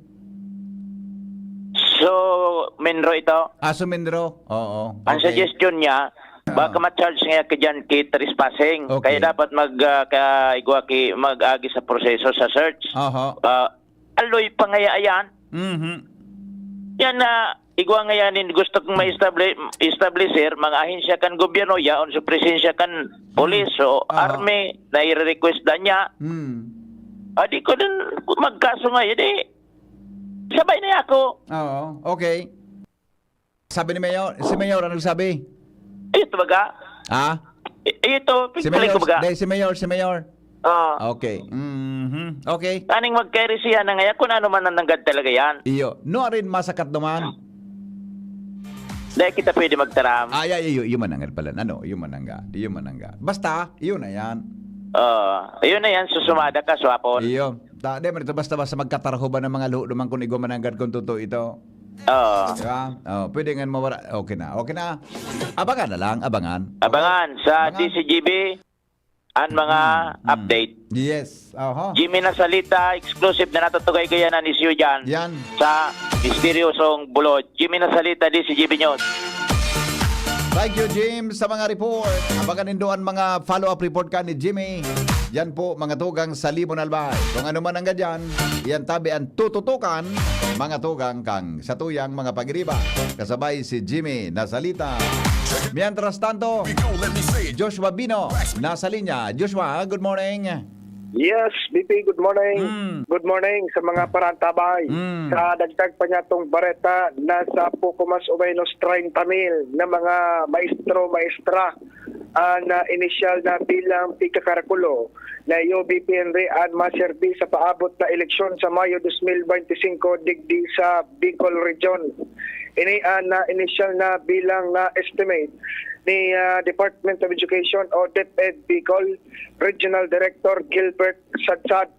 So, Minro ito. Ah, so Minro. Oo. Ang Okay. Suggestion niya, baka ma-charge nga ka dyan ki trespassing. Okay. Kaya dapat mag ah, ka, igwa ki, mag-agi sa proseso sa search. Aha. Ah, aloy pa ngaya ayan. Mhm. Yan na igwa ngayanin gusto kong ma-establish, establisher, mga ahensya kan gobyerno, yaon sa presensya kan police o Aha. army na i-request na niya. Hmm. Ah, di ko din magkaso nga, di sabay na ako. Oo. Okay. Sabi ni Mayor, si Mayor ano sabi? Ito baga. Ha? I- Ito, Si pagpili Mayor, ko baga. Dahil si Mayor, si Mayor. Ah. Okay. Mhm. Okay. Aning magkairi siya na ngayon kung ano man ang nanggad talaga yan. Iyo. No rin masakat naman. Dahil kita pwede magtaram. Ay, ay, iyo, iyo mananggad pala. Ano? Iyo manangga. Iyo manangga. Basta, iyo na yan. Ah, ayun na yan, susumada ka, swapon. Iyo. Ta, di man ito basta-basta magkatarho ba ng mga luho naman kung igwa mananggad kung totoo ito. Oo. Di ba? Oh, pwede nga mawara. Okay na. Okay na. Abangan na lang. Abangan. Abangan sa Abangan. D C G B ang mga Mm, mm. update. Yes. Aha. Jimmy Nasalita, exclusive na natutugay ko yan ang isyu dyan Yan. sa misteryosong bulod. Jimmy Nasalita, D C G B News. Thank you, Jim, sa mga report. Abangan nindo ang mga follow-up report ka ni Jimmy. Yan po, mga tugang sa Libon Albay. Kung ano man ang gadyan, yan tabi ang tututukan, mga tugang kang sa tuyang mga pagiriba. Kasabay si Jimmy Nasalita. Mientras tanto, Biko, let me say it. Joshua Bino nasa linya. Joshua, good morning. Yes, B P, good morning. Mm. Good morning sa mga parantabay. Mm. Sa dagdag pa niya tong bareta, nasa poko mas o menos treinta mil na mga maestro, maestra ang ah, inisyal na bilang pigkakarakulo na U B P N R I ang maserbi sa paabot na eleksyon sa Mayo twenty twenty-five digdi sa Bicol Region. Ini ang ah, inisyal na bilang na estimate ni ah, Department of Education o DepEd Bicol Regional Director Gilbert Sadsad,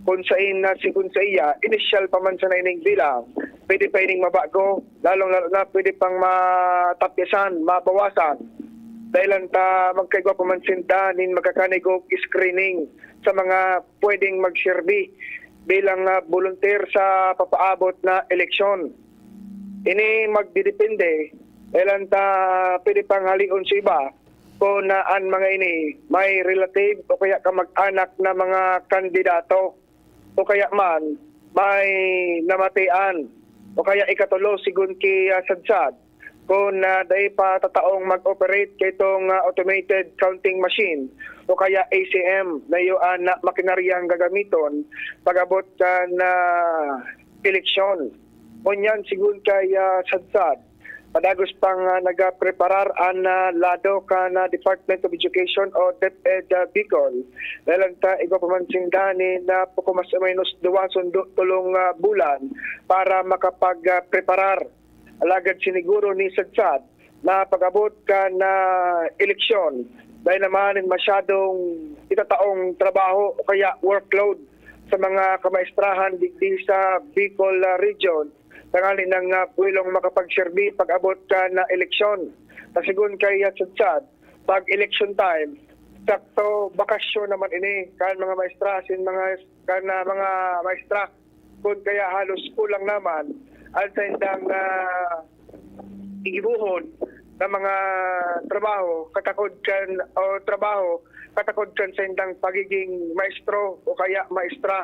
kung sain na si kung sa iya, inisyal pa man sana ining bilang, pwede pa ining mabago, lalong-lalo na pwede pang matapyasan, mabawasan. Dahil lang ta magkaigwa pa man sinda nin magkakanig og screening sa mga pwedeng magserbi bilang ah, volunteer sa papaabot na eleksyon. Ini magdidepende, dahil lang ta pwede pang halion sa iba kung na an mga ini may relative o kaya kamag-anak na mga kandidato o kaya man may namatian o kaya ikatulo sigon ki ah, Sadsad kung na dai pa tataong mag-operate kaitong ah, automated counting machine o kaya A C M na iyo an ah, makinaryang gagamiton pag-abot kan ah, eleksyon. Ngunyan, sigon kay ah, Sadsad, padagos pang ah, nagapreparar an ah, lado kan ah, Department of Education o DepEd ah, Bicol. Dahil ang ta igwa pa man sinda ni na poko mas o menos duwa sundo tolong ah, bulan para makapag-preparar. Alagad siniguro ni Sadsad na pag-abot kan ah, eleksyon, dahil naman masyadong itataong trabaho o kaya workload sa mga kamaestrahan digdi sa Bicol ah, Region, tangali nang ah, buwelong makapagserbi pag-abot kan ah, eleksyon. Pasigon kay ah, Sadsad, pag election time, sakto bakasyon naman ini kan mga maestra asin mga kan ah, mga maestra, kun kaya halos kulang naman ang saindang ah, gigibohon na mga trabaho katakod kan o trabaho katakod kan saindang pagiging maestro o kaya maestra.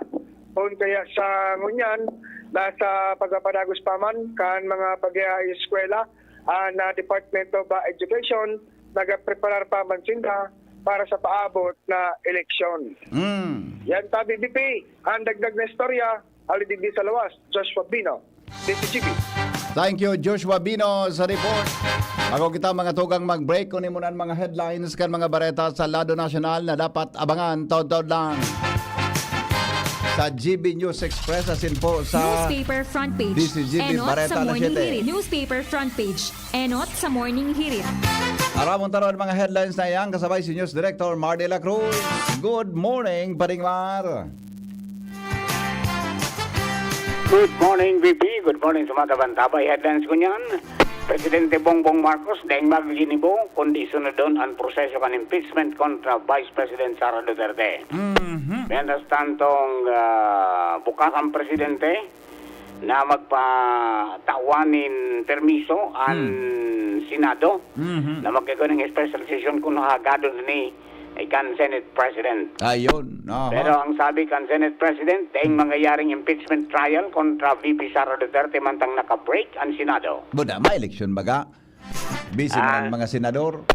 Kun kaya sa ngunyan, nasa pagpapadagos pa man kan mga pag-eskwela ang ah, Department of ah, Education, nagapreparar pa man sinda para sa paabot na eleksyon. Mm. Yan tabi, B P, ang dagdag na istorya, hali digdi sa lawas, Joshua Bino, D T G B. Thank you, Joshua Bino, sa report. Bago kita mga tugang mag-break, kunin mo na ang mga headlines kan mga bareta sa lado nasyonal na dapat abangan taud-taud lang sa G B News Express asin po sa Newspaper front page. D C G B Enot Bareta sa alas Morning siyete. Hirit. Newspaper front page. Enot sa Morning Hirit. Aramon taron mga headlines na yan, kasabay si News Director Mardy Lacruz. Good morning, Paring Mar. Good morning, V P. Good morning sa mga tabang-tabay. Headlines ko niyan, Presidente Bongbong Marcos daing magiginibo kundi sunodon an proseso kan impeachment kontra Vice President Sara Duterte. Mhm. Mientras tantong, ah, bukas ang presidente na magpatawan nin permiso an Hmm. Senado Mhm. na magkakaroon ng special session kung hagadon ni eh, kan Senate President. Ayun, aha. Pero ang sabi kan Senate President, daing mangyayaring impeachment trial kontra V P Sara Duterte mantang naka-break an Senado. Buda, may eleksyon baga? Busy man Ah. ang mga senador.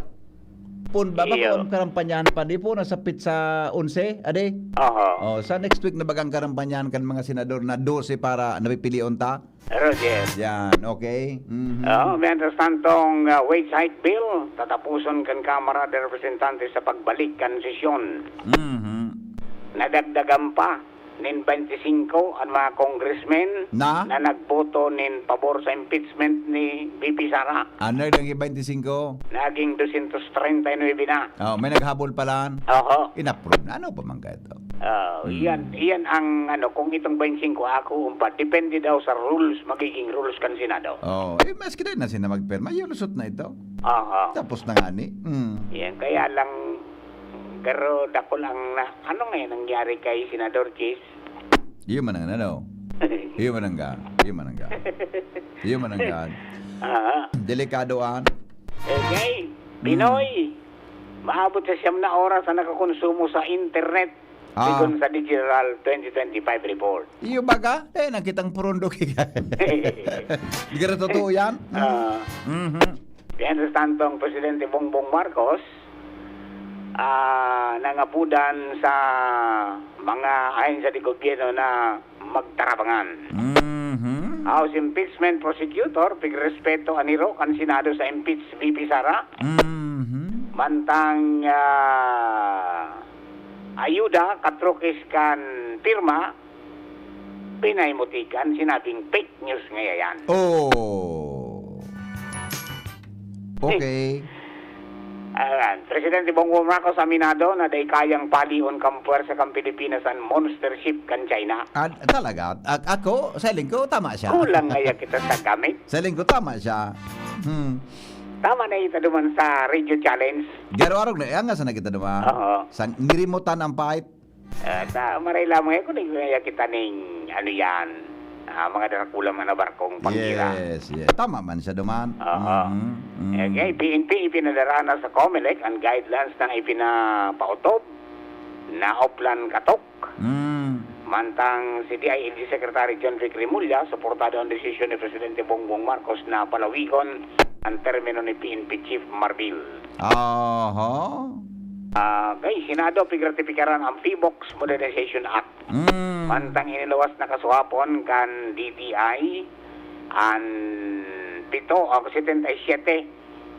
Pun ba, bako Iyo. ang karampanyahan pa, di po, nasapit sa onse, ade? Oho. Oh, sa next week na bagang karampanyahan kan mga senador na dose para napipilion ta? Roger. Yan, okay. Mhm. Oo, mientras tantong, ah, wage hike bill, tatapuson kan Kamara de Representantes sa pagbalik kan sesyon. Mhm. Nadagdagan pa nin twenty-five an mga congressmen Na? na nagboto nin pabor sa impeachment ni V P Sara. Ano yung naging twenty-five? Naging dosyentos treinta y nuebe na. Oh, may naghabol pala. Oho. Inapprove na. Ano pa man kaya ito? Ah, Hmm. iyan, iyan ang ano, kung itong twenty-five ako, umpa, depende daw sa rules, magiging rules kan Senado. Oh, eh, maski dahil na sila magpirma, yulusot na ito. Aha. Tapos na nga ni. Hmm. Yan, kaya lang, pero dakul ang na, ano nga yan nangyari kay Senador Chis? Iyo man ang ano. Iyo man ang ga. Iyo man ang ga. Iyo man ang ga. Aha. Delikado an. Okay. Hmm. Pinoy, maabot sa siyam na oras ang nakakonsumo sa internet, Ah. sigon sa Digital twenty twenty-five report. Iyo baga? Eh, nakitang purundo kika. Di ka na totoo yan? Ah. Mhm. Mientras tanto, ang Presidente Bongbong Marcos, ah, nangapudan sa mga ahensya de gobyerno na magtarabangan. Mhm. House Impeachment Prosecutor, pigrespeto an hiro kan Senado sa impeach V P Sara. Mhm. Mantang, ah, ayuda, katrokis kan pirma, pinahimutikan, sinabing fake news ngaya yan. Oh. Okay. Ayan. Presidente Bongbong Marcos aminado na dai kayang palion kan puwersa kan Pilipinas an monster ship kan China. Ah, talaga? A-, ako, sa hiling ko, tama siya. Kulang ngaya kita sa gamit. Sa hiling ko, tama siya. Hmm. Tama na ito duman sa Radio Challenge. Garo arog na, ang nga sa nakita duman. Oo. Sa nirimutan ang pahit. Ah, ta-, maray lamang eh, kung nagkaya kita ning, ano yan, ah, mga darakula, mga barkong panggira. Yes, yes. Tama man siya duman. Oo. Mhm, mhm. Eh, kay P N P, ipinadara na sa Comelec ang guidelines na ipinapaotob na Oplan Katok. Mm. Mantang si D I L G Secretary John Vic Remulla, suportado ang desisyon ni Presidente Bongbong Marcos na palawigon ang termino ni P N P Chief Marbil. Aha. Ah, kay Senado, pigratipikaran ang P-BOX Modernization Act. Mm. Mantang iniluwas na kasuhapon kan D T I an pito o setenta y siete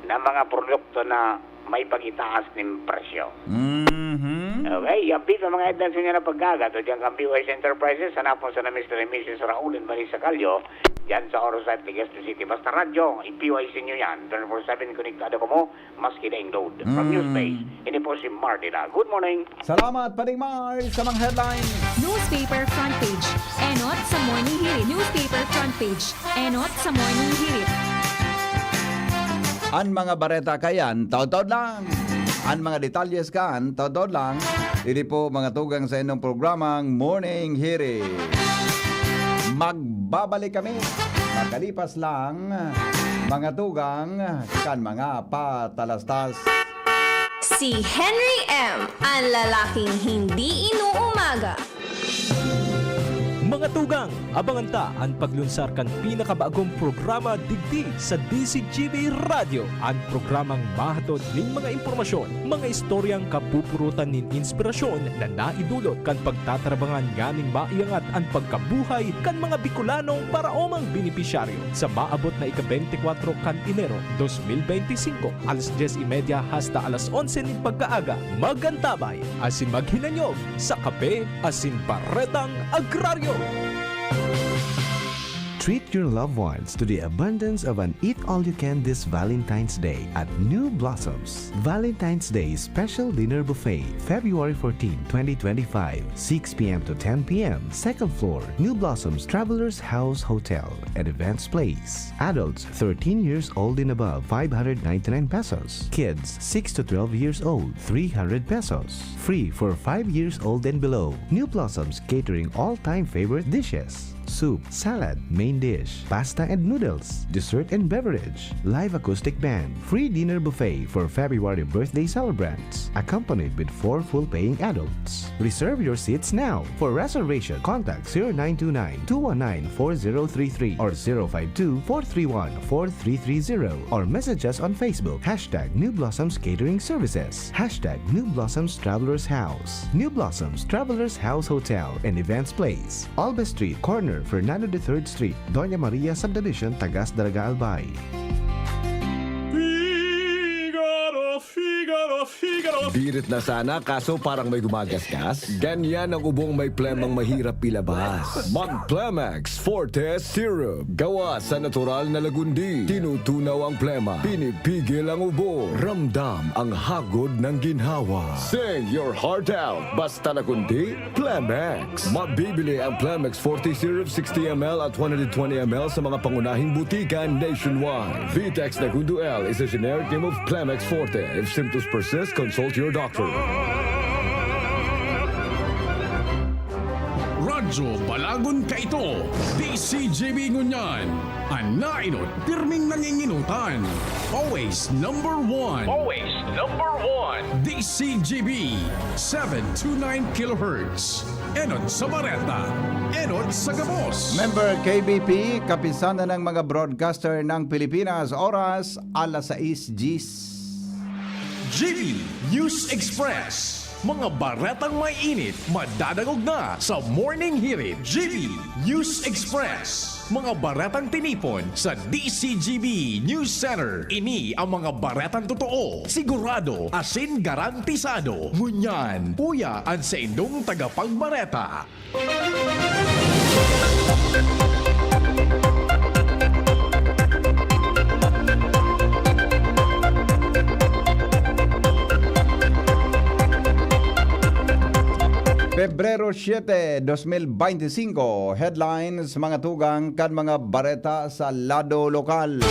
na mga produkto na may pag-itaas nin presyo. Mhm. Okay, yan po ang mga headlines niya na pagkagat. O diyan kan P Y C Enterprises, hanapon sa na Mister and Missus Raul and Marisa Callo, diyan sa Orosite, Legazpi City. Basta radyo, i-P Y C nyo yan. Twenty-four seven, konektado kamo, maski daing load. From Mm. Newspace, ini po si Marty na. Good morning. Salamat, Paring Mar, sa mga headlines. Newspaper front page. Enot sa Morning Hirit. Newspaper front page. Enot sa Morning Hirit. An mga bareta kayan, taod-taod lang. An mga detalyes kan, taod-taod lang. Ini po mga tugang sa inyong programang Morning Hirit. Magbabalik kami. Makalipas lang, mga tugang kan mga patalastas. Si Henry M, ang lalaking hindi inuumaga. Mga tugang, abangan ta an paglunsar kan pinakabagong programa digdi sa D Z G B Radio, an programang mahatod nin mga impormasyon, mga istoryang kapupurutan nin inspirasyon na naidulot kan pagtatarabangan nganing maiangat an pagkabuhay kan mga Bicolanong paraomang benepisyaryo. Sa maabot na ika-beintikwatro kan Enero, dos mil beintisinko, alas dyes y media hasta alas onse nin pagkaaga, magantabay asin maghinanyog sa Kape asin Baretang Agraryo. Treat your loved ones to the abundance of an eat-all-you-can this Valentine's Day at New Blossoms. Valentine's Day Special Dinner Buffet, February fourteen, twenty twenty-five, six p m to ten p m, second floor, New Blossoms Travelers House Hotel and Events Place. Adults thirteen years old and above, five hundred ninety-nine pesos. Kids six to twelve years old, three hundred pesos. Free for five years old and below. New Blossoms catering all-time favorite dishes. Soup, salad, main dish, pasta and noodles, dessert and beverage, live acoustic band, free dinner buffet for February birthday celebrants, accompanied with four full-paying adults. Reserve your seats now. For reservation, contact zero nine two nine, two one nine, four zero three three or zero five two, four three one, four three three zero or message us on Facebook, hashtag New Blossoms Catering Services, hashtag New Blossoms Travelers House, New Blossoms Travelers House Hotel and Events Place. Alba Street, corner Fernando the Third Street, Doña Maria Subdivision, Tagas, Daraga, Albay. Figaro, Figaro, Figaro. Birit na sana, kaso parang may gumagasgas. Ganyan ang ubong may plemang mahirap ilabas. Mag Plemex Forte Syrup. Gawa sa natural na lagundi. Tinutunaw ang plema. Pinipigil ang ubo. Ramdam ang hagod ng ginhawa. Sing your heart out. Basta lagundi, Plemex. Mabibili ang Plemex forty Syrup sixty M L at one hundred twenty M L sa mga pangunahing butika nationwide. Vitex Nagundo L is a generic name of Plemex forty. If symptoms persist, consult your doctor. Radyo Balagon kaito, D C G B ngunyan. An nainot, pirming nanginginotan. Always number one. Always number one. D C G B, seven two nine kilohertz. Enot sa bareta, enot sa gabos. Member K B P, Kapisanan ng mga Broadcaster ng Pilipinas, oras, alas sais diyes. G B News Express. Mga baretang may init, madadangog na sa Morning Hirit. G B News Express. Mga baretang tinipon sa D C G B News Center. Ini ang mga baretang totoo, sigurado, asin garantisado. Ngunyan, uya an saindong tagapagbareta. Pebrero siete, dos mil beinti singko, headlines, mga tugang kan mga bareta sa lado lokal.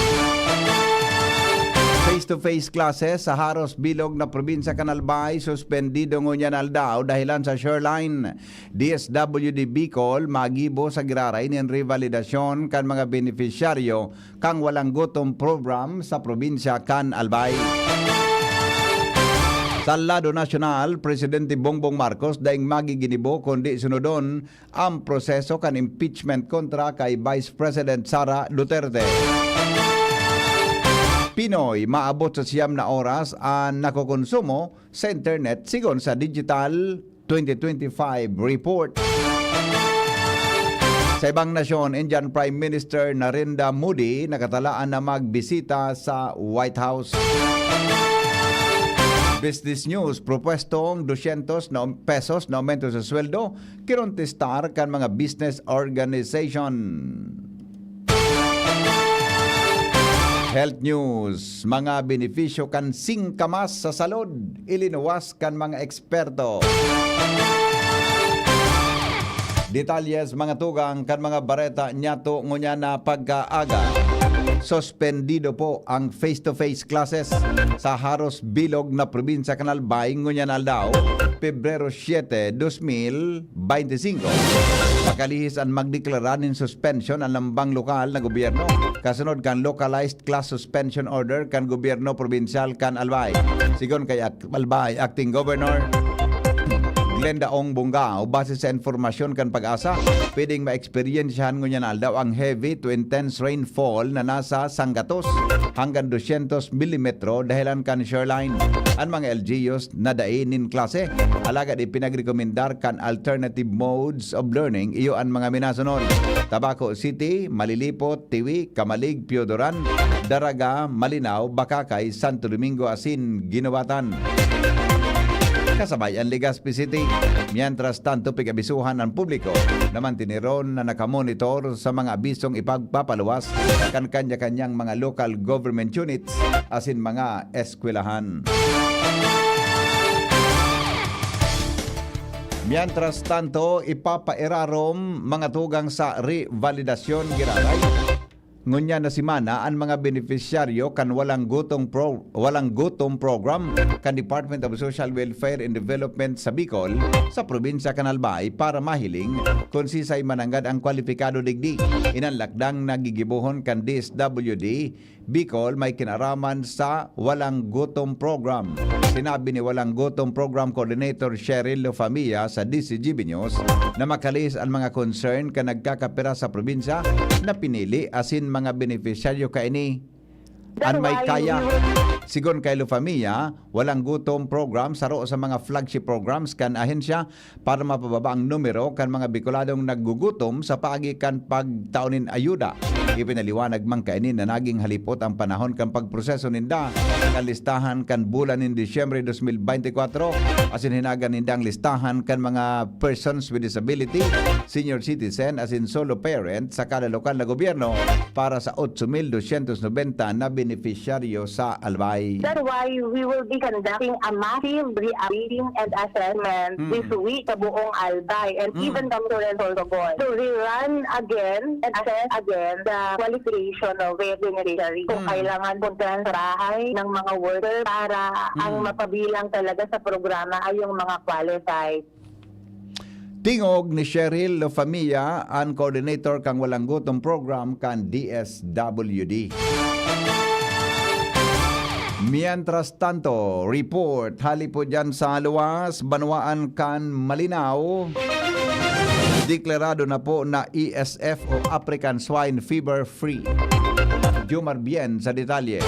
Face-to-face classes sa haros bilog na probinsya kan Albay, suspendido ngunyan aldaw dahelan sa Shoreline. D S W D Bicol magibo sa giraray nin revalidasyon kan mga benepisyaryo kan Walang Gutom Program sa probinsya kan Albay. Sa lado nasyonal, Presidente Bongbong Marcos daing magiginibo kundi sunodon ang proseso kan impeachment kontra kay Vice President Sara Duterte. Pinoy maabot sa siyam na oras an nakokonsumo sa internet, sigon sa Digital twenty twenty-five report. Sa ibang nasyon, Indian Prime Minister Narendra Modi nakatalaan na magbisita sa White House. Business News, propuestong dosyentos na pesos na aumento sa sweldo, kinontestar kan mga business organization. Health News, mga benepisyo kan singkamas sa salud, ilinuwas kan mga eksperto. Detalles, mga tugang, kan mga bareta niyato ngunyan na pagkaaga. Suspendido po ang face-to-face classes sa haros bilog na probinsya kan Albay ngunyan aldaw, Pebrero siete, dos mil beinti singko. Makalihis an magdeklara nin suspension an lambang lokal na gobyerno, kasunod kan localized class suspension order kan gobyerno probinsyal kan Albay. Sigon kay Ak-, Albay Acting Governor Glenda Ong Bungao, base sa impormasyon kan PAGASA, pwedeng maeksperiensyahan ngunyan aldaw ang heavy to intense rainfall na nasa sanggatos hanggang dosyentos milimetro dahelan kan Shoreline. An mga L G Us na dai nin klase, alagad ipinagrekomendar kan alternative modes of learning, iyo an mga minasunod: Tabaco City, Malilipot, Tiwi, Camalig, Piodoran, Daraga, Malinao, Bacacay, Santo Domingo asin Guinobatan. kasabay an Legazpi City. Mientras tanto, pig-abisuhan an publiko na mantiniron na nakamonitor sa mga abisong ipagpapaluwas kan kanya-kanyang mga local government units asin mga eskwelahan. Mientras tanto, ipapairarom mga tugang sa revalidasyon giraray. Ngunyan na semana, an mga benepisyaryo kan Walang Gutom Pro-, Walang Gutom Program kan Department of Social Welfare and Development sa Bicol, sa probinsya kan Albay, para mahiling kun sisay mananggad ang kwalipikado digdi. Inan lakdang na gigibohon kan D S W D Bicol may kinaraman sa Walang Gutom Program. Sinabi ni Walang Gutom Program Coordinator Cheryl Lofamia sa D Z G B News na makalihis an mga concern kan nagkakapira sa probinsya na pinili asin mga benepisyaryo kaini an may kaya. Sigon kay Lofamia, Walang Gutom Program saro sa mga flagship programs kan ahensya para mapababa ang numero kan mga Bikoladong naggugutom sa paagi kan pagtao nin ayuda. Ipinaliwanag man kaini na naging halipot ang panahon kan pagproseso ninda kan listahan kan bulan nin Disyembre dos mil bente kwatro, asin hinagan ninda ang listahan kan mga persons with disability, senior citizen, asin solo parent sa kada lokal na gobyerno para sa otso mil dosyentos nobenta na benepisyaryo sa Albay. That's why we will be conducting a massive re-updating and assessment Mm. this week sa buong Albay and Mm. even Camarines Sur, Sorsogon. To rerun again and assess again the qualification of beneficiary. Kung Mm. kailangan puntahan sa bahay ng mga worker para ang Mm. mapabilang talaga sa programa ay yung mga qualified. Tingog ni Cheryl Lofamia, an coordinator kan Walang Gutom Program kan D S W D. Mientras tanto, report hali po dyan sa luwas, banwaan kan Malinao, deklarado na po na A S F o African Swine Fever Free. Jomar Bien sa detalye.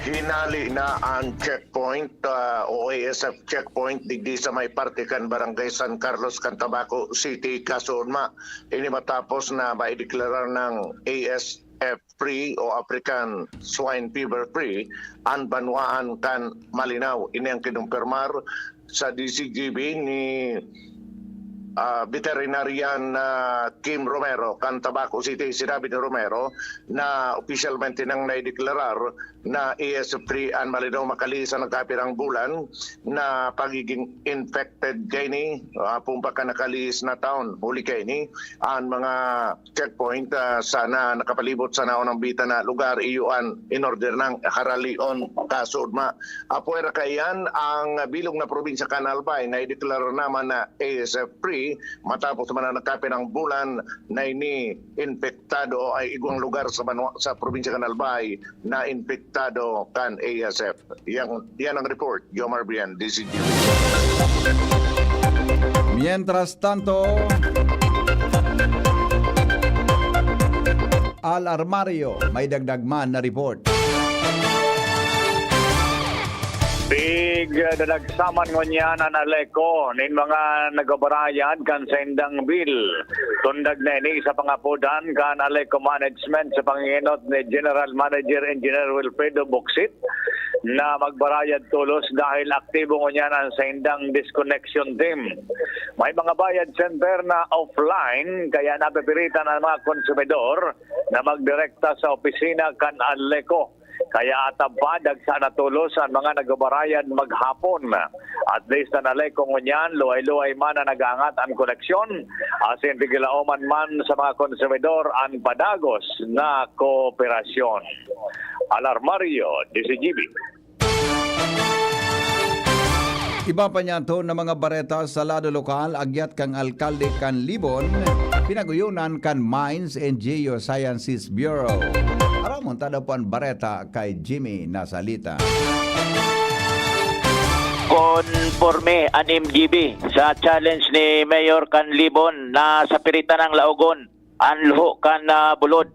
Hinali na ang checkpoint, ah, o A S F checkpoint digdi sa may parte kan Barangay San Carlos kan Tabaco City, Kasoon ma. Ini matapos na maideklarar ng A S F free o African Swine Fever free an banwaan kan Malinao. Ini ang kinumpirmar sa D Z G B ni, ah, veterinarian na Kim Romero kan Tabaco City. Sinabi ni Romero na opisyalmente nang naideklarar na A S F free an Malinao makalihis sa nagkapirang bulan na pagiging infected kaini, ah, pumpa kan nakalihis na taon. Huli kaini, an mga checkpoint, ah, sana nakapalibot sa naunang bitan na lugar, iyo an in-order nang haralion kasood ma. Apwera kaiyan, ang bilog na probinsya kan Albay na ideklara naman na A S F free matapos man ang nagkapirang bulan na ini infektado o ay igwang lugar sa banwa, sa probinsya kan Albay na infektado kan A S F. Yan, yan ang report, Jomar Brian, D Z G B. Mientras tanto, Al Armario, may dagdag man na report. Pig, ah, dadagsaman ngunyan an Aleco nin mga nagabarayad kan saindang bill. Tundag na ini sa pangapodan kan Aleco Management sa pangingenot ni General Manager Engineer Wilfredo Bocsit na magbarayad tolos dahil aktibo ngunyan an saindang disconnection team. May mga bayad center na offline, kaya napipilitan ang mga konsumidor na magdirekta sa opisina kan Aleco. Kaya atab pa, dagsa na tolos an mga nagbabarayad maghapon. At least an Aleco ngunyan, luhay-luhay man na nag-aangat an koleksyon, asin pigilaoman man sa mga konsumidor an padagos na kooperasyon. Alarmario, D Z G B. Iba pa niyato na mga bareta sa lado lokal, agyat kan alkalde kan Libon, pinaguyonan kan Mines and Geosciences Bureau. Aramon ta daw po an bareta kay Jimmy Nasalita. Konporme an M G B sa challenge ni Mayor kan Libon na sa piritan ng laogon an luho kan, ah, bulod.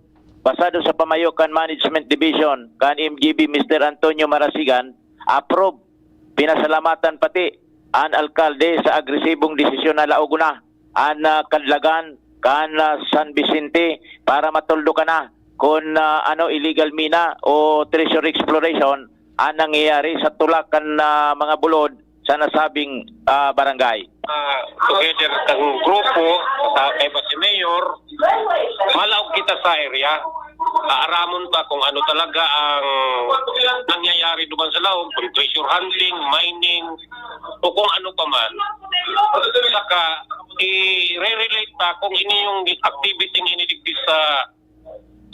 Basado sa pamayo kan Management Division kan M G B, Mister Antonio Marasigan, approve. Pinasalamatan pati an alkalde sa agresibong desisyon na laog na an, ah, kadlagan kan, ah, San Vicente para matuldukan na kun, ah, ano, illegal mina o treasury exploration ang nangyayari sa tulakan na mga bulod sa nasabing, ah, barangay. Ah, together ang grupo, sa kaiba si Mayor, malaog kita sa area. Aaramon ta kung ano talaga ang nangyayari duman sa laog, kung treasure hunting, mining, o kung ano pa man. Saka, i-re-relate ta kung ini yung activity ng iniligpis sa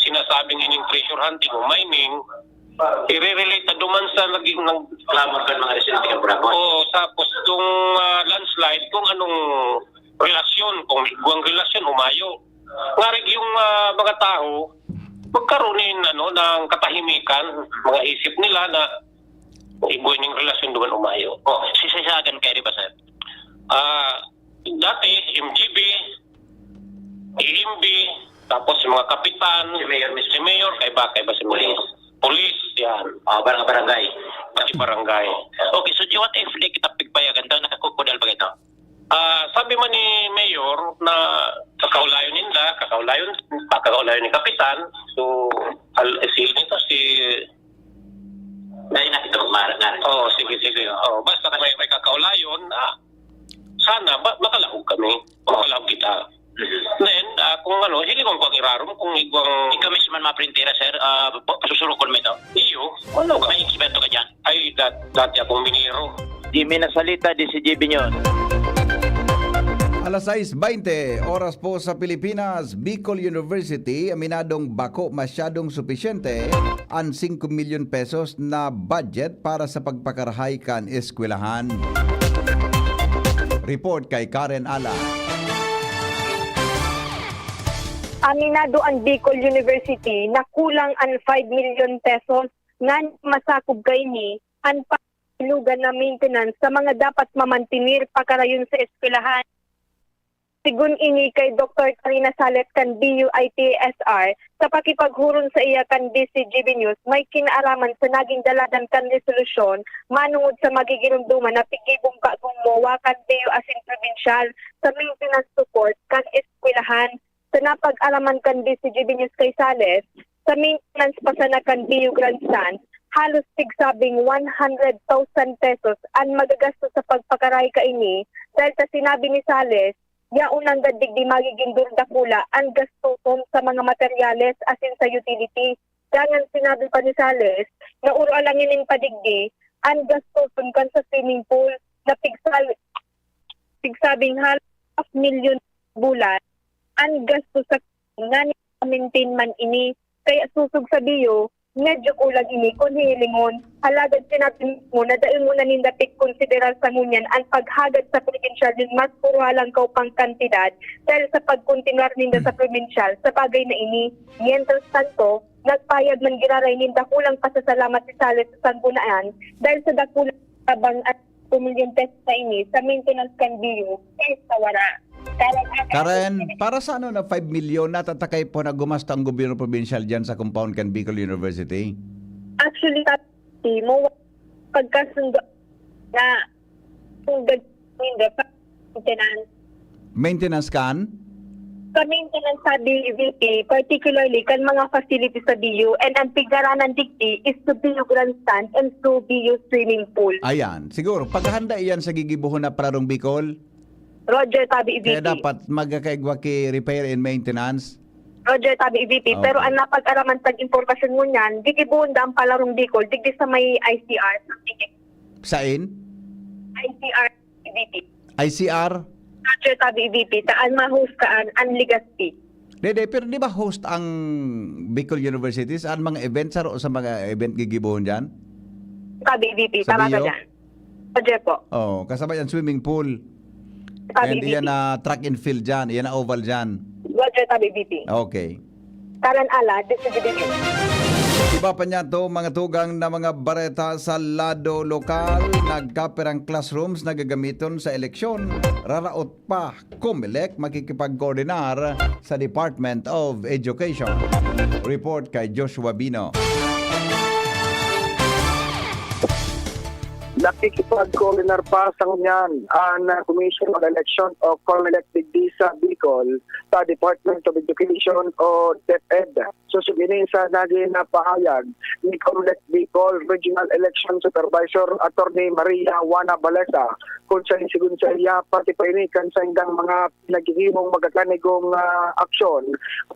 sinasabing ining treasure hunting o mining, i-re-relate ta duman sa naging nang Clamor kan mga residente kan Boracay. Oo, tapos itong, ah, landslide, kung anong relasyon, kung igwang relasyon, umayo. Ngarig yung, ah, mga tao, magkaroon nin, ano, ng katahimikan, mga isip nila na igwang yung relasyon duman umayo. Oh, si Sasagan kayo, di ba, sir? Ah, dati, M G B, E M B, tapos yung mga kapitan, Si Mayor mismo. Si Mayor, kaiba, kaiba si Mayor. Police. Police, yan. Ah, barang-, barangay. Pati barangay. Okay, so what if di kita pigpayagan daw, nakakukudal ba ito? Ah, sabi man ni Mayor na kakaulayon ninda, kakaulayon, kakaulayon ni Kapitan, so, al-, si, ito si Dahil na kita magmara na. Oo, sige, sige. Oo, basta may, may kakaulayon, ah, sana, ma-, makalaog kami. Makalaog kita. Mhm. Then, ah, kung ano, sige, kung pag-irarom, kung igwang Ikaw mismo man mga printera, sir, ah, bu-, susurukon mo ito? Iyo, ano ka? May eksperto ka dyan? Ay, dat-, dati akong minero. Jimmy Nasalita, D C G B News. Alas sais baynte, oras po sa Pilipinas, Bicol University, aminadong bako masyadong supisyente an singko milyon pesos na budget para sa pagpakarahay kan eskwelahan. Report kay Karen Ala. Aminado an Bicol University na kulang an five milyon pesos ngan masakop kaini an paglugan na maintenance sa mga dapat mamantener pakarayon sa eskwelahan. Sigon ini kay Doktor Karina Salet kan B U I T S R, sa pakipaghuron saiya kan D C G B News, may kinaaraman sa naging daladan kan resolusyon manongod sa magigiromdoman na tigibong bagong MOA kan B U asin probinsyal sa maintenance support kan eskwelahan. Sa napag-araman kan D C G B News kay Sales, sa maintenance pa sana kan B U Grandstand, halos pigsabing one hundred thousand pesos an magagastos sa pagpakarahay kaini, dahil sa sinabi ni Sales, yaon nanggad digdi magiging durdakula an gastoson sa mga materyales asin sa utility. Dangan sinabi pa ni Sales na oro alanganin pa digdi an gastoson kan sa swimming pool na pigsal-, pigsabing halos half milyon bulan an gasto sa nganing maintain man ini. Kaya sosog sa B U, medyo kulang ini kun hihilingon. Alagad sinabi mismo na dai ngona ninda pigkonsiderar sa ngunyan an paghagad sa probinsyal nin mas puruhalangkaw pang kantidad dahil sa pagkontinuar ninda sa probinsyal sa bagay na ini. Mientras tanto, nagpahayag man giraray nin dakulang pasasalamat si Sales sa Sanggunian dahil sa dakulang tabang at milyon pesos na ini sa maintenance kan B U kaysa wara. Karen, para sa ano na five milyon, natatakay po na gumasto ang gobyerno probinsyal dyan sa compound kan Bicol University? Actually, Timo, pagkasundo na, sundo ninda pa maintenance. Maintenance kan? Sa maintenance sa B V P, particularly kan mga facilities sa B U, and ang pigdaranan digdi is to B U grandstand and to B U swimming pool. Ayan. Siguro, paghahanda iyan sa gigibohon na Pararong Bicol? Roger, tabi, Kaya V P. dapat magkakaigwa ki repair and maintenance? Roger, tabi, V P. Ah, Pero okay. ang napag-araman sa importasyon mo niyan, gigibohon da ang Pararong Bicol, digdi sa may I C R. Sain? I C R, V P. I C R? Roger, tabi, V P. Taan ma-host kaan, ang Legazpi. Dede, pero di ba host ang Bicol University sa mga event, saro sa mga event gigibohon dyan? Tabi, V P. Sa Tama ka B U? dyan. Roger po. Oh, kasabay ang swimming pool. Tabi, And V P. iyan na track and field dyan, iyan na oval dyan. Roger, tabi, V P. Okay. Karan Ala, D C G B News. Iba pa niya to, mga tugang na mga bareta sa lado lokal, nagkapirang classrooms na gagamiton sa eleksyon, raraot pa, Comelec makikipagkoordinar sa Department of Education. Report kay Joshua Bino. Nakikipag-coordinar pa sa ngunyan an Commission on Election o COMELEC digdi sa Bicol sa Department of Education o DepEd. Susog ini sa nagin na pahayag ni COMELEC Bicol Regional Election Supervisor Attorney Maria Juana Balesa, kun saen sigon saiya, parte pa ini kan saindang mga pinaghihimong magakanigong, ah, aksyon,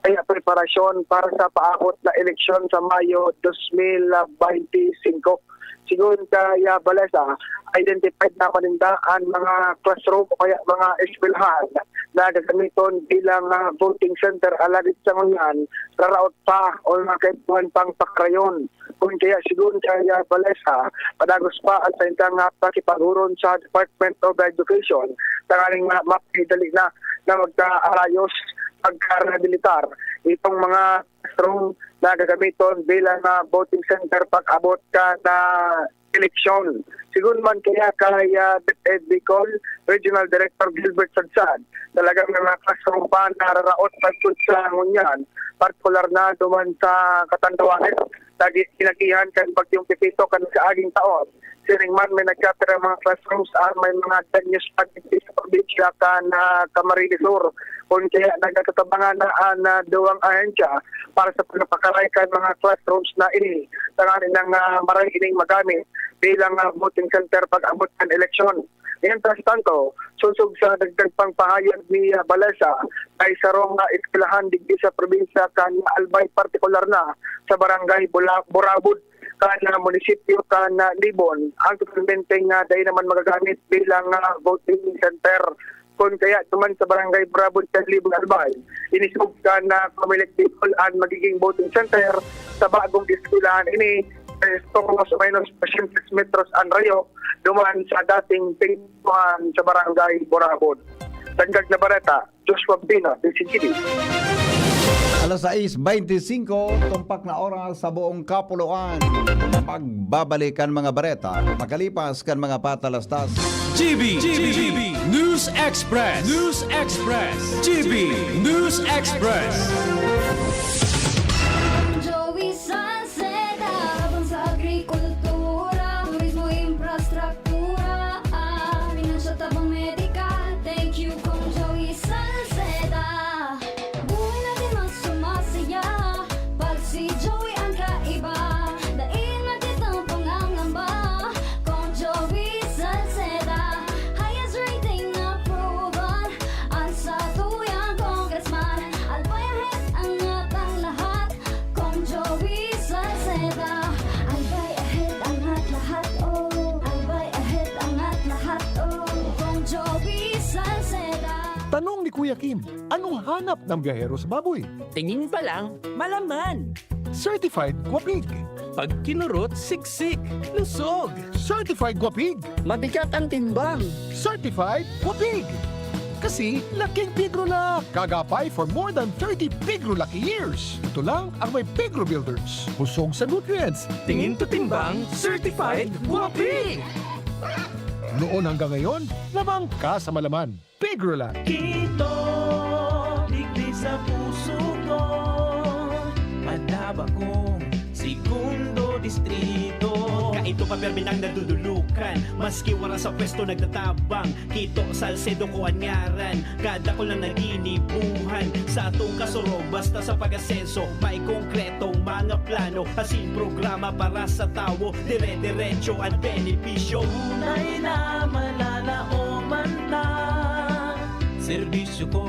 kaya preparasyon para sa paabot na eleksyon sa Mayo dos mil benti singko. Sigon kay, ah, Balesa, identified naman ninda an mga classroom o kaya mga eskwelahan na gagamiton bilang, ah, voting center, alagad sa ngunyan, raraot pa o mga kaipuhan pang pakarayon. Kun kaya, sigon kay, ah, Balesa, padagos pa ang saindang, ah, pakipaghuron sa Department of Education tanganing ma-, mapidali na na magkaarayos, magkarehabilitar itong mga classroom na gagamiton bilang, ah, voting center pag-abot kan, ah, eleksyon. Sigun man kaya kay, ah, DepEd Bicol Regional Director Gilbert Sadsad, talagang mga classroom pa nararaot pagkod sa ngunyan, partikular na duman sa Catanduanes, nag-, inagihan kan Bagyong Pepito kan kaaging taon. Siring man, may nagkapirang mga classrooms an may mga danyos pagigdi sa probinsya kan, ah, Camarines Sur. Kun kaya, nagtatabangan na an, ah, duwang ahensya para sa pagpapakaray kan mga classrooms na ini, tanganing, ah, maray ining magamit bilang, ah, voting center pag-abot kan eleksyon. Mientras tanto, sosog sa dagdag pang pahayag ni, ah, Balesa, may sarong, ah, eskwelahan digdi sa probinsya kan Albay, partikular na sa barangay Bula-, Burabod, kan, ah, munisipyo kan, ah, Libon, ang totalmente nga dai naman magagamit bilang, ah, voting center. Kun kaya, duman sa barangay Burabod kan Libon, Albay, inisog kan, ah, COMELEC Bicol an magiging voting center sa bagong eskwelahan ini, eh, sa mas o menos dosyentos metros an rayo duman sa dating tingkuhan sa barangay Burabod. Dagdag na bareta, Joshua Pina, D Z G B. Alas sais bente singko, tumpak na oras sa buong kapuluan. Magbabalik an mga bareta makalipas kan mga patalastas. G B, G B, News Express, News Express, G B News Express. Joey Salceda, laban sa agrikultura, turismo, infrastruktura, ah, pinansyal, tabang medikal. Thank you, Kong Joey Salceda. Buhay natin mas sumasaya pag si Joey ang kaiba. Dai na kitang pangangamba, Kong Joey Salceda. Highest rating approval an satuyang congressman. Albay ahead, angat ang lahat, Kong Joey Salceda. Albay ahead, angat lahat, oh. Albay ahead, angat lahat, oh. Kong Joey Salceda. Tanong ni Kuya Kim, anong hanap ng biyahero sa baboy? Tingin pa lang, malaman. Certified Guapig. Pag kinurot, siksik, lusog. Certified Guapig. Mabigat ang timbang. Certified Guapig. Kasi laking Pigro na. Kagapay for more than thirty Pigro Lucky Years. Ito lang ang may Pigro Builders. Busog sa nutrients. Tingin to timbang, certified Guapig. Noon hanggang ngayon, lamang ka sa malaman. Pigro lang. Kito, digdi sa puso ko, madaba kong segundo distrito. Kaito pa permi nang nadudulukan, maski wara sa pwesto nagtatabang. Kito, Salcedo ko an ngaran, kadakul na naginibuhan. Sa atong kasurog, basta sa pag-asenso, may konkretong mga plano, asin programa para sa tawo, dire-diretso an benepisyo. Tunay na malalaoman ta, serbisyo ko,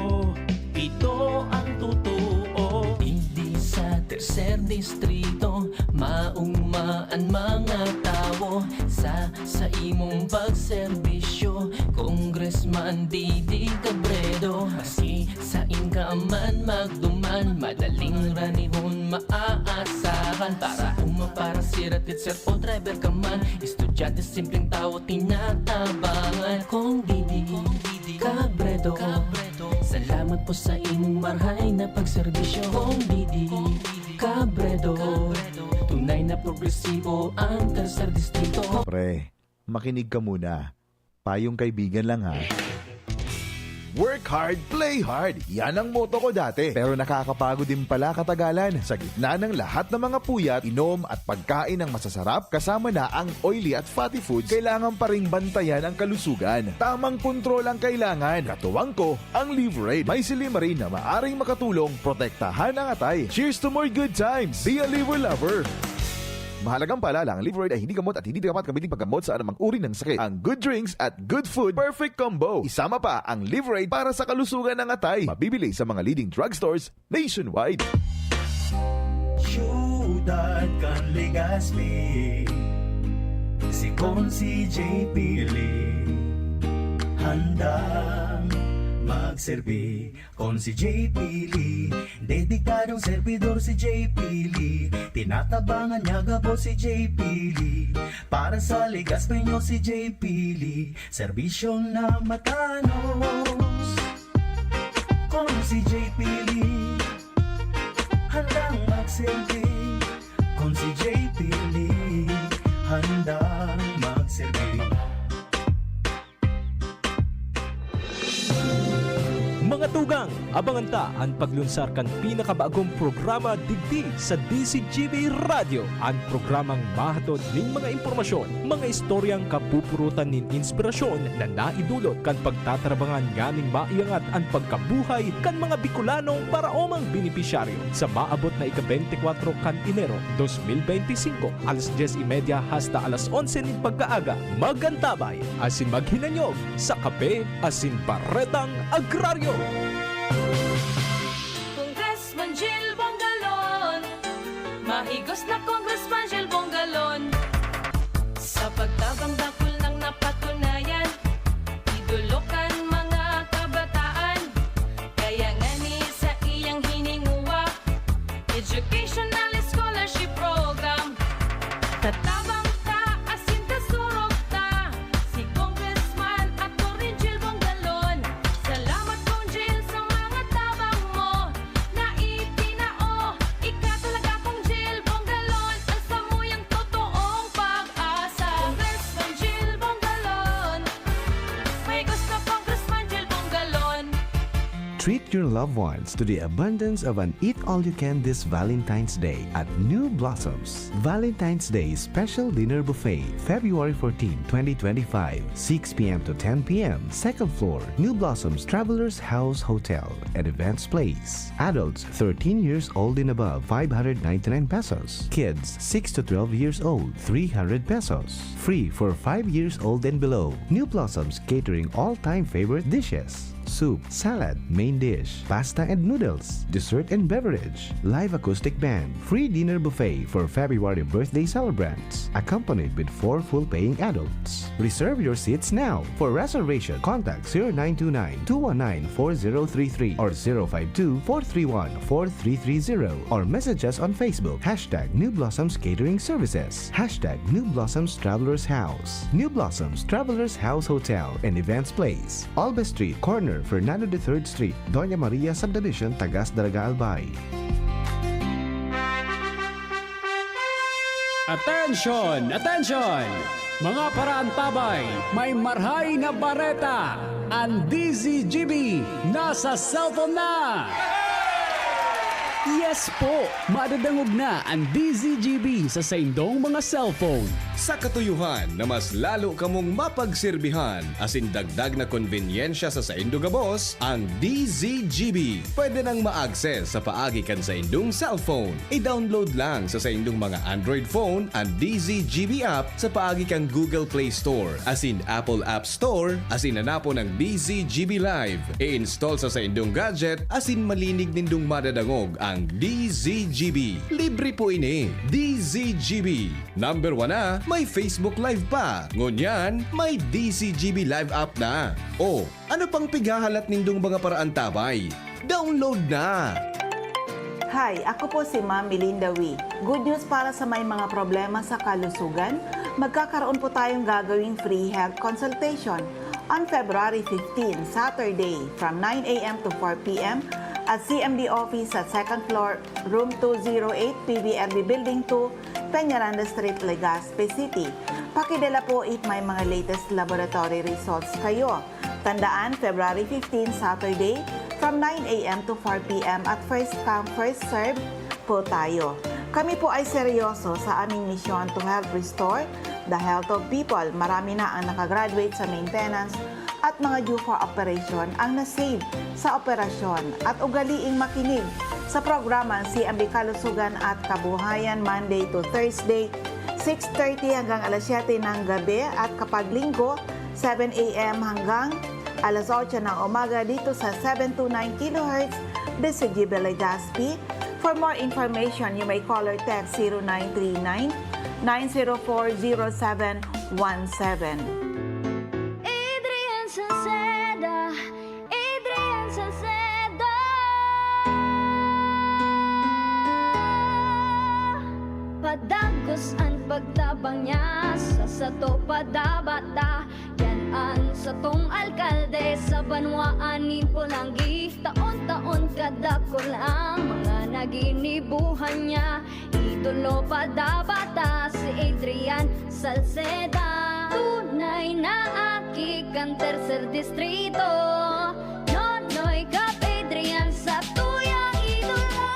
ito ang totoo. Digdi sa Tercer Distrito, maugma an mga tawo sa, sa imong pagserbisyo, Congressman Didi Cabredo. Maski sain ka man magduman, madaling ranihon maaasahan. Para uma, para sira, teacher o driver ka man, estudyante, simpleng tawo, tinatabangan. Kong Didi Cabredo, salamat po sa imong marhay na pagserbisyo. Kong Didi Cabredo, tunay na progresibo ang Tercer Distrito. Pre, makinig ka muna. Payong kaibigan lang, ha. Work hard, play hard. Yan ang motto ko dati. Pero nakakapagod din pala katagalan. Sa gitna ng lahat ng mga puyat, inom at pagkain ng masasarap, kasama na ang oily at fatty foods, kailangan pa ring bantayan ang kalusugan. Tamang kontrol ang kailangan. Katuwang ko, ang Liverade. May silymarin na maaring makatulong protektahan ang atay. Cheers to more good times! Be a Liver Lover! Mahalagang paalala, ang Liverade ay hindi gamot at hindi dapat gamitin paggamot sa anumang uri ng sakit. Ang good drinks at good food, perfect combo. Isama pa ang Liverade para sa kalusugan ng atay. Mabibili sa mga leading drugstores nationwide. Siyudad kan Legazpi, si Consi J P Lee, handang magserbi. Consi J P Lee, dedikadong servidor si J P Lee. Tinatabangan niya gabos si J P Lee. Para sa Legazpeño si J P Lee, serbisyong na matanos. Consi J P Lee, handang magserbi. Consi J P Lee, handang magserbi. Mga tugang, abangan ta an paglunsar kan pinakabagong programa digdi sa D Z G B Radyo, an programang mahatod nin mga impormasyon, mga istoryang kapupurutan nin inspirasyon na naidulot kan pagtatarabangan nganing maiangat an pagkabuhay kan mga Bicolanong paraomang benepisyaryo. Sa maabot na ika-beintikwatro kan Enero dos mil beintisinko, alas dyes y media hasta alas onse nin pagkaaga, mag-antabay asin maghinanyog sa kape asin baretang agraryo. Congressman Jil Bongalon, mahigos na Congressman Jil Bongalon. Sa pagtabang dakul nang napatunayan, idolo kan mga kabataan. Kaya ngani sa iyang hininguwa, Educational Scholarship Program. Katabang ta asin kasurog ta, si Congressman Attorney Jil Bongalon. Salamat, Cong Jil, sa mga tabang mo na itinao. Ika talaga, Cong Jil Bongalon, an samuyang totoong pag-asa. Congressman Jil Bongalon, may gusto, Congressman Jil Bongalon. Treat your loved ones to the abundance of an eat-all-you-can this Valentine's Day at New Blossoms. Valentine's Day Special Dinner Buffet, February fourteen, twenty twenty-five, six p m to ten p m, second floor, New Blossoms Travelers House Hotel and Events Place. Adults thirteen years old and above, five hundred ninety-nine pesos. Kids six to twelve years old, three hundred pesos. Free for five years old and below. New Blossoms catering all-time favorite dishes. Soup, salad, main dish, pasta and noodles, dessert and beverage, live acoustic band, free dinner buffet for February birthday celebrants, accompanied with four full paying adults. Reserve your seats now. For reservation, contact zero nine two nine, two one nine, four zero three three or zero five two, four three one, four three three zero or message us on Facebook, hashtag New Blossoms Catering Services, hashtag New Blossoms Travelers House, New Blossoms Travelers House Hotel and Events Place. Alba Street, corner Fernando the Third Street, Doña Maria Subdivision, Tagas, Daraga, Albay. Attention! Attention! Mga paraantabay, may marhay na bareta! An D Z G B nasa cellphone na! Yes po! Madadangog na an D Z G B sa saindong mga cellphone. Sa katuyohan na mas lalo kamong mapagserbihan asin dagdag na konbenyensya sa saindo gabos, ang D Z G B pwede nang ma-access sa paagi kan saindong cellphone. I-download lang sa saindong mga Android phone an D Z G B app sa paagi kan Google Play Store asin Apple App Store, asin hanapon ang D Z G B Live. I-install sa saindong gadget asin malinig nindong madadangog ang D Z G B. Libre po ini. D Z G B. Number one na, may Facebook Live pa. Ngunyan, may D Z G B Live app na. O, ano pang pighahalat nindong mga paraantabay? Download na! Hi, ako po si Ma'am Melinda Wee. Good news para sa may mga problema sa kalusugan, magkakaroon po tayong gagawing free health consultation on February fifteen, Saturday, from nine a m to four p m at C M D office sa second floor, room two zero eight, P B R B Building two, Peñaranda Street, Legazpi City. Pakidala po if may mga latest laboratory results kayo. Tandaan, February fifteen, Saturday, from nine a m to four p m at first come, first serve po tayo. Kami po ay seryoso sa aming misyon to help restore the health of people. Marami na ang nakagraduate sa maintenance at mga due for operation ang na-save sa operasyon. At ugaliing makinig sa programang C M B Kalusugan at Kabuhayan, Monday to Thursday, six thirty hanggang alas siyete ng gabi, at kapag Linggo, seven a m hanggang alas otso ng umaga dito sa seven two nine kilohertz, D C G B Legazpi. For more information, you may call or text zero nine three nine, nine zero four, zero seven one seven. Adrian Salceda, Adrian Salceda. Padagos an pagtabang niya sa sato padabata. Yan an satong alkalde sa banwaan nin Polangui. Taon-taon kadakul ang mga naginibuhan niya. Idolo padabata si Adrian Salceda. Tunay na aki kan Tercer Distrito. Nonoy Cap Adrian sa tuyang idolo.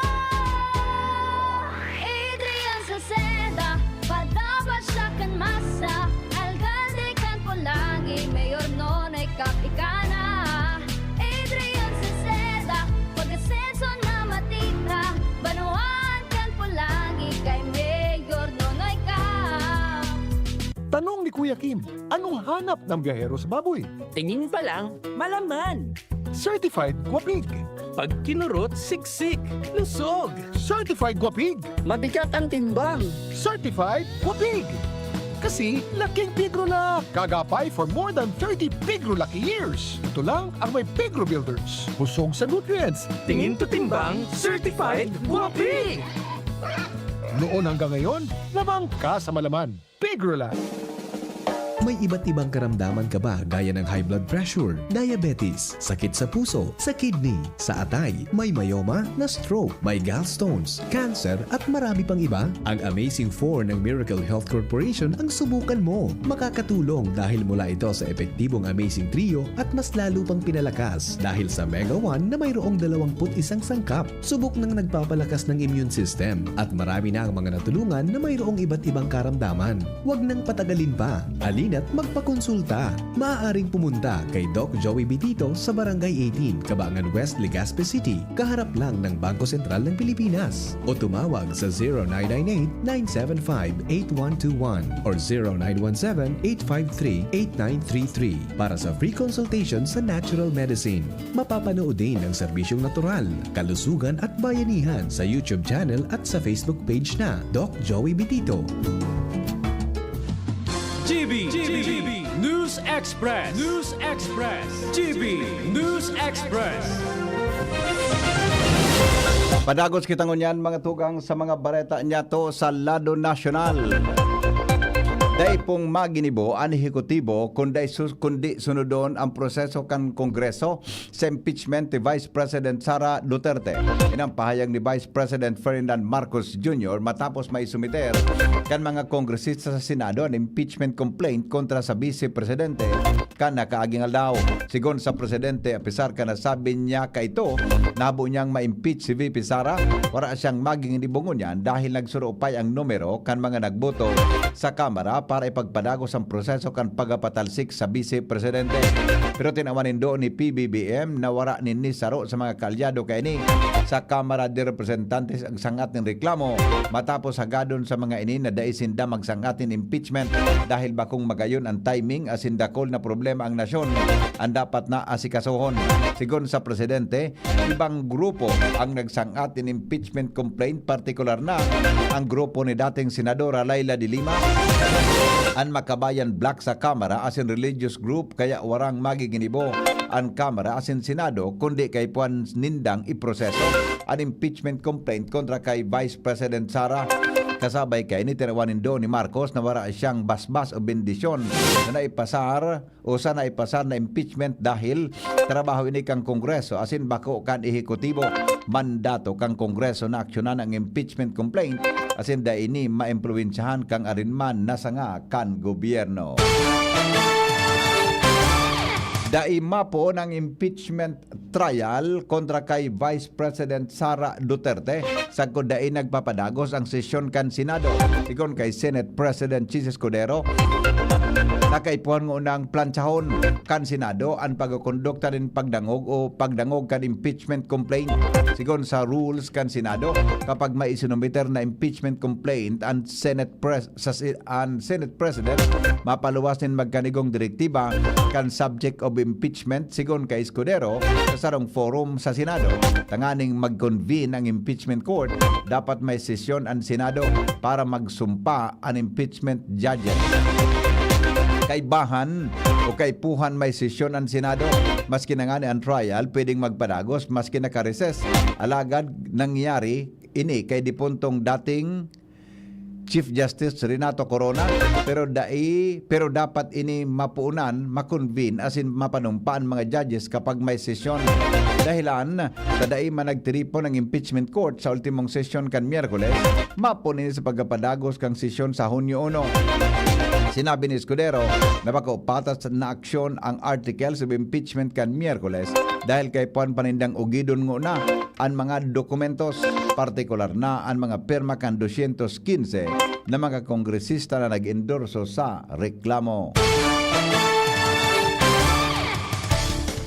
Adrian Salceda, padaba siya kan masa. Alkalde kan Polangui, Mayor Nonoy Cap ika na. Adrian Salceda, pag-asenso na matita. Banwaan kan Polangui kay Mayor Nonoy Cap. Tanong ni Kuya Kim, anong hanap ng biyahero sa baboy? Tingin pa lang, malaman. Certified Guapig. Pag kinurot, siksik, lusog. Certified Guapig. Mabigat ang timbang. Certified Guapig. Kasi laking Pigrolak. Kagapay for more than thirty Pigrolak years. Ito lang ang may Pigro Builders. Busog sa nutrients. Tingin to timbang, certified Guapig. Noon hanggang ngayon, labang ka sa malaman. Pigrolak. May iba't ibang karamdaman ka ba, gaya ng high blood pressure, diabetes, sakit sa puso, sa kidney, sa atay, may myoma, na stroke, may gallstones, cancer, at marami pang iba? Ang Amazing Four ng Miracle Health Corporation ang subukan mo. Makakatulong dahil mula ito sa epektibong Amazing Trio at mas lalo pang pinalakas dahil sa Mega One na mayroong dalawampu't isang sangkap. Subok nang nagpapalakas ng immune system at marami na ang mga natulungan na mayroong iba't ibang karamdaman. Huwag nang patagalin pa. Halina't magpakonsulta. Maaaring pumunta kay Doc Joey Bitito sa Barangay eighteen, Cabangan West, Legazpi City, kaharap lang ng Bangko Sentral ng Pilipinas. O tumawag sa zero nine nine eight, nine seven five, eight one two one or zero nine one seven, eight five three, eight nine three three para sa free consultation sa natural medicine. Mapapanood din ang serbisyong natural, kalusugan at bayanihan sa YouTube channel at sa Facebook page na Doc Joey Bitito. G B, G B, News Express, News Express, G B News Express. Padagos kita ngunyan, mga tugang, sa mga bareta niyato sa lado nasyonal. Dai pong maginibo an ehekutibo kun dai sus-, kundi sunodon ang proseso kan Kongreso sa impeachment ni Vice President Sara Duterte. Ini an pahayag ni Vice President Ferdinand Marcos Junior matapos maisumiter kan mga kongresista sa Senado an impeachment complaint kontra sa Bise Presidente kan nakaaging aldaw. Sigon sa Presidente, apisar kan nasabi niya kaito, nahabo niyang ma-impeach si V P Sara, wara siyang maginibo ngunyan dahil nagsurupay ang numero kan mga nagboto sa Kamara para ipagpadagos ang proseso kan pagpapatalsik sa Bise Presidente. Pero tinawan nindo ni P B B M na wara nin nisaro sa mga kaalyado kaini sa Kamara de Representantes ang sangat nin reklamo, matapos hagadon sa mga ini na dai sinda magsangat nin impeachment dahil bakong magayon an timing asin dakul na problema ang nasyon an dapat na asikasohon. Sigon sa Presidente, ibang grupo ang nagsang-at nin impeachment complaint, partikular na ang grupo ni dating Senadora Leila de Lima, an Makabayan Bloc sa Kamara asin religious group, kaya warang magiginibo an Kamara asin Senado kundi kaipuhan nindang iproseso an impeachment complaint kontra kay Vice President Sara. Kasabay kaini, tinawan nindo ni Marcos na wara siyang basbas o bendisyon na naipasar o sana ipasar na impeachment dahil trabaho ini kan Kongreso asin bako kan Ehekutibo. Mandato kan Kongreso na aksyonan ang impeachment complaint asin dai ini maimpluwensyahan kan arin man na sanga kan gobyerno. Dai mapoon ang impeachment trial kontra kay Vice President Sara Duterte sagkod dai nagpapadagos ang sesyon kan Senado, sigon kay Senate President Chiz Escudero. Nakaipuhan ngunang plantsahon kan Senado an pagkokondukta nin pagdangog o pagdangog kan impeachment complaint. Sigon sa rules kan Senado, kapag may isinumiter na impeachment complaint an Senate Pres-, sa si-, an Senate President, mapaluwas nin magkanigong direktiba kan subject of impeachment, sigon kay Escudero, sa sarong forum sa Senado. Tanganing mag-convene ang impeachment court, dapat may sesyon an Senado para magsumpa an impeachment judges. Kaibahan o kaipuhan may sesyon an Senado, maski na ngani an trial pwedeng magpadagos maski naka-recess. Alagad nangyari ini kay dipuntong dating Chief Justice Renato Corona, pero dai, pero dapat ini mapuunan, ma-convene asin mapanumpa an mga judges kapag may sesyon. Dahilan, ta dai man nagtiripon ang impeachment court sa ultimong sesyon kan Miyerkules, mapoon ini sa pagkapadagos kan sesyon sa Hunyo uno. Sinabi ni Escudero na bako patas na aksyon ang articles of impeachment kan Miyerkules dahil kaipuhan pa nindang ugidon nguna an mga dokumentos, partikular na an mga pirma kan dosyentos kinse na mga kongresista na nag-endorso sa reklamo.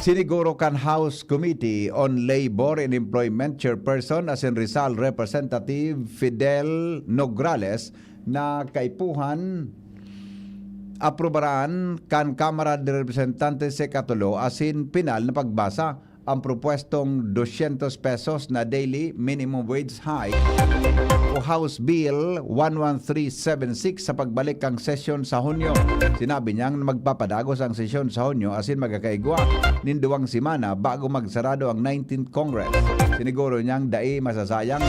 Siniguro kan House Committee on Labor and Employment Chairperson asin Rizal Representative Fidel Nograles na kaipuhan aprobaran kan Kamara de Representantes sa ikatulo asin pinal na pagbasa ang propuestong dosyentos pesos na daily minimum wage hike o House Bill one one three seven six sa pagbalik kan sesyon sa Hunyo. Sinabi niyang magpapadagos ang sesyon sa Hunyo asin magkakaigwa nin duwang semana bago magsarado ang nineteenth Congress. Siniguro niyang dai masasayang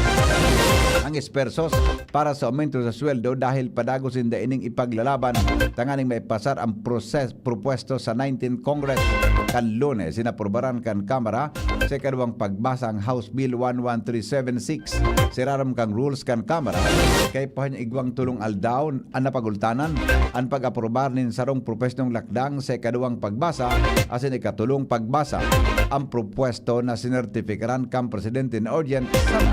ang espersos para sa aumento sa sweldo dahil padagos sinda ining ipaglalaban tanganing maipasar ang proses-, propuesto sa nineteenth Congress kan Lunes. Inaprubaran kan Kamara sa ikaduwang pagbasa ang House Bill one one three seven six. Sa irarom kan rules kan Kamara, kaipuhan igwang tolong aldaw an napagultanan an pag-aprobar nin sarong propuestong lakdang sa ikaduwang pagbasa asin ikatolong pagbasa. Ang propuesto na sinertipikaran kan presidente na urgent sana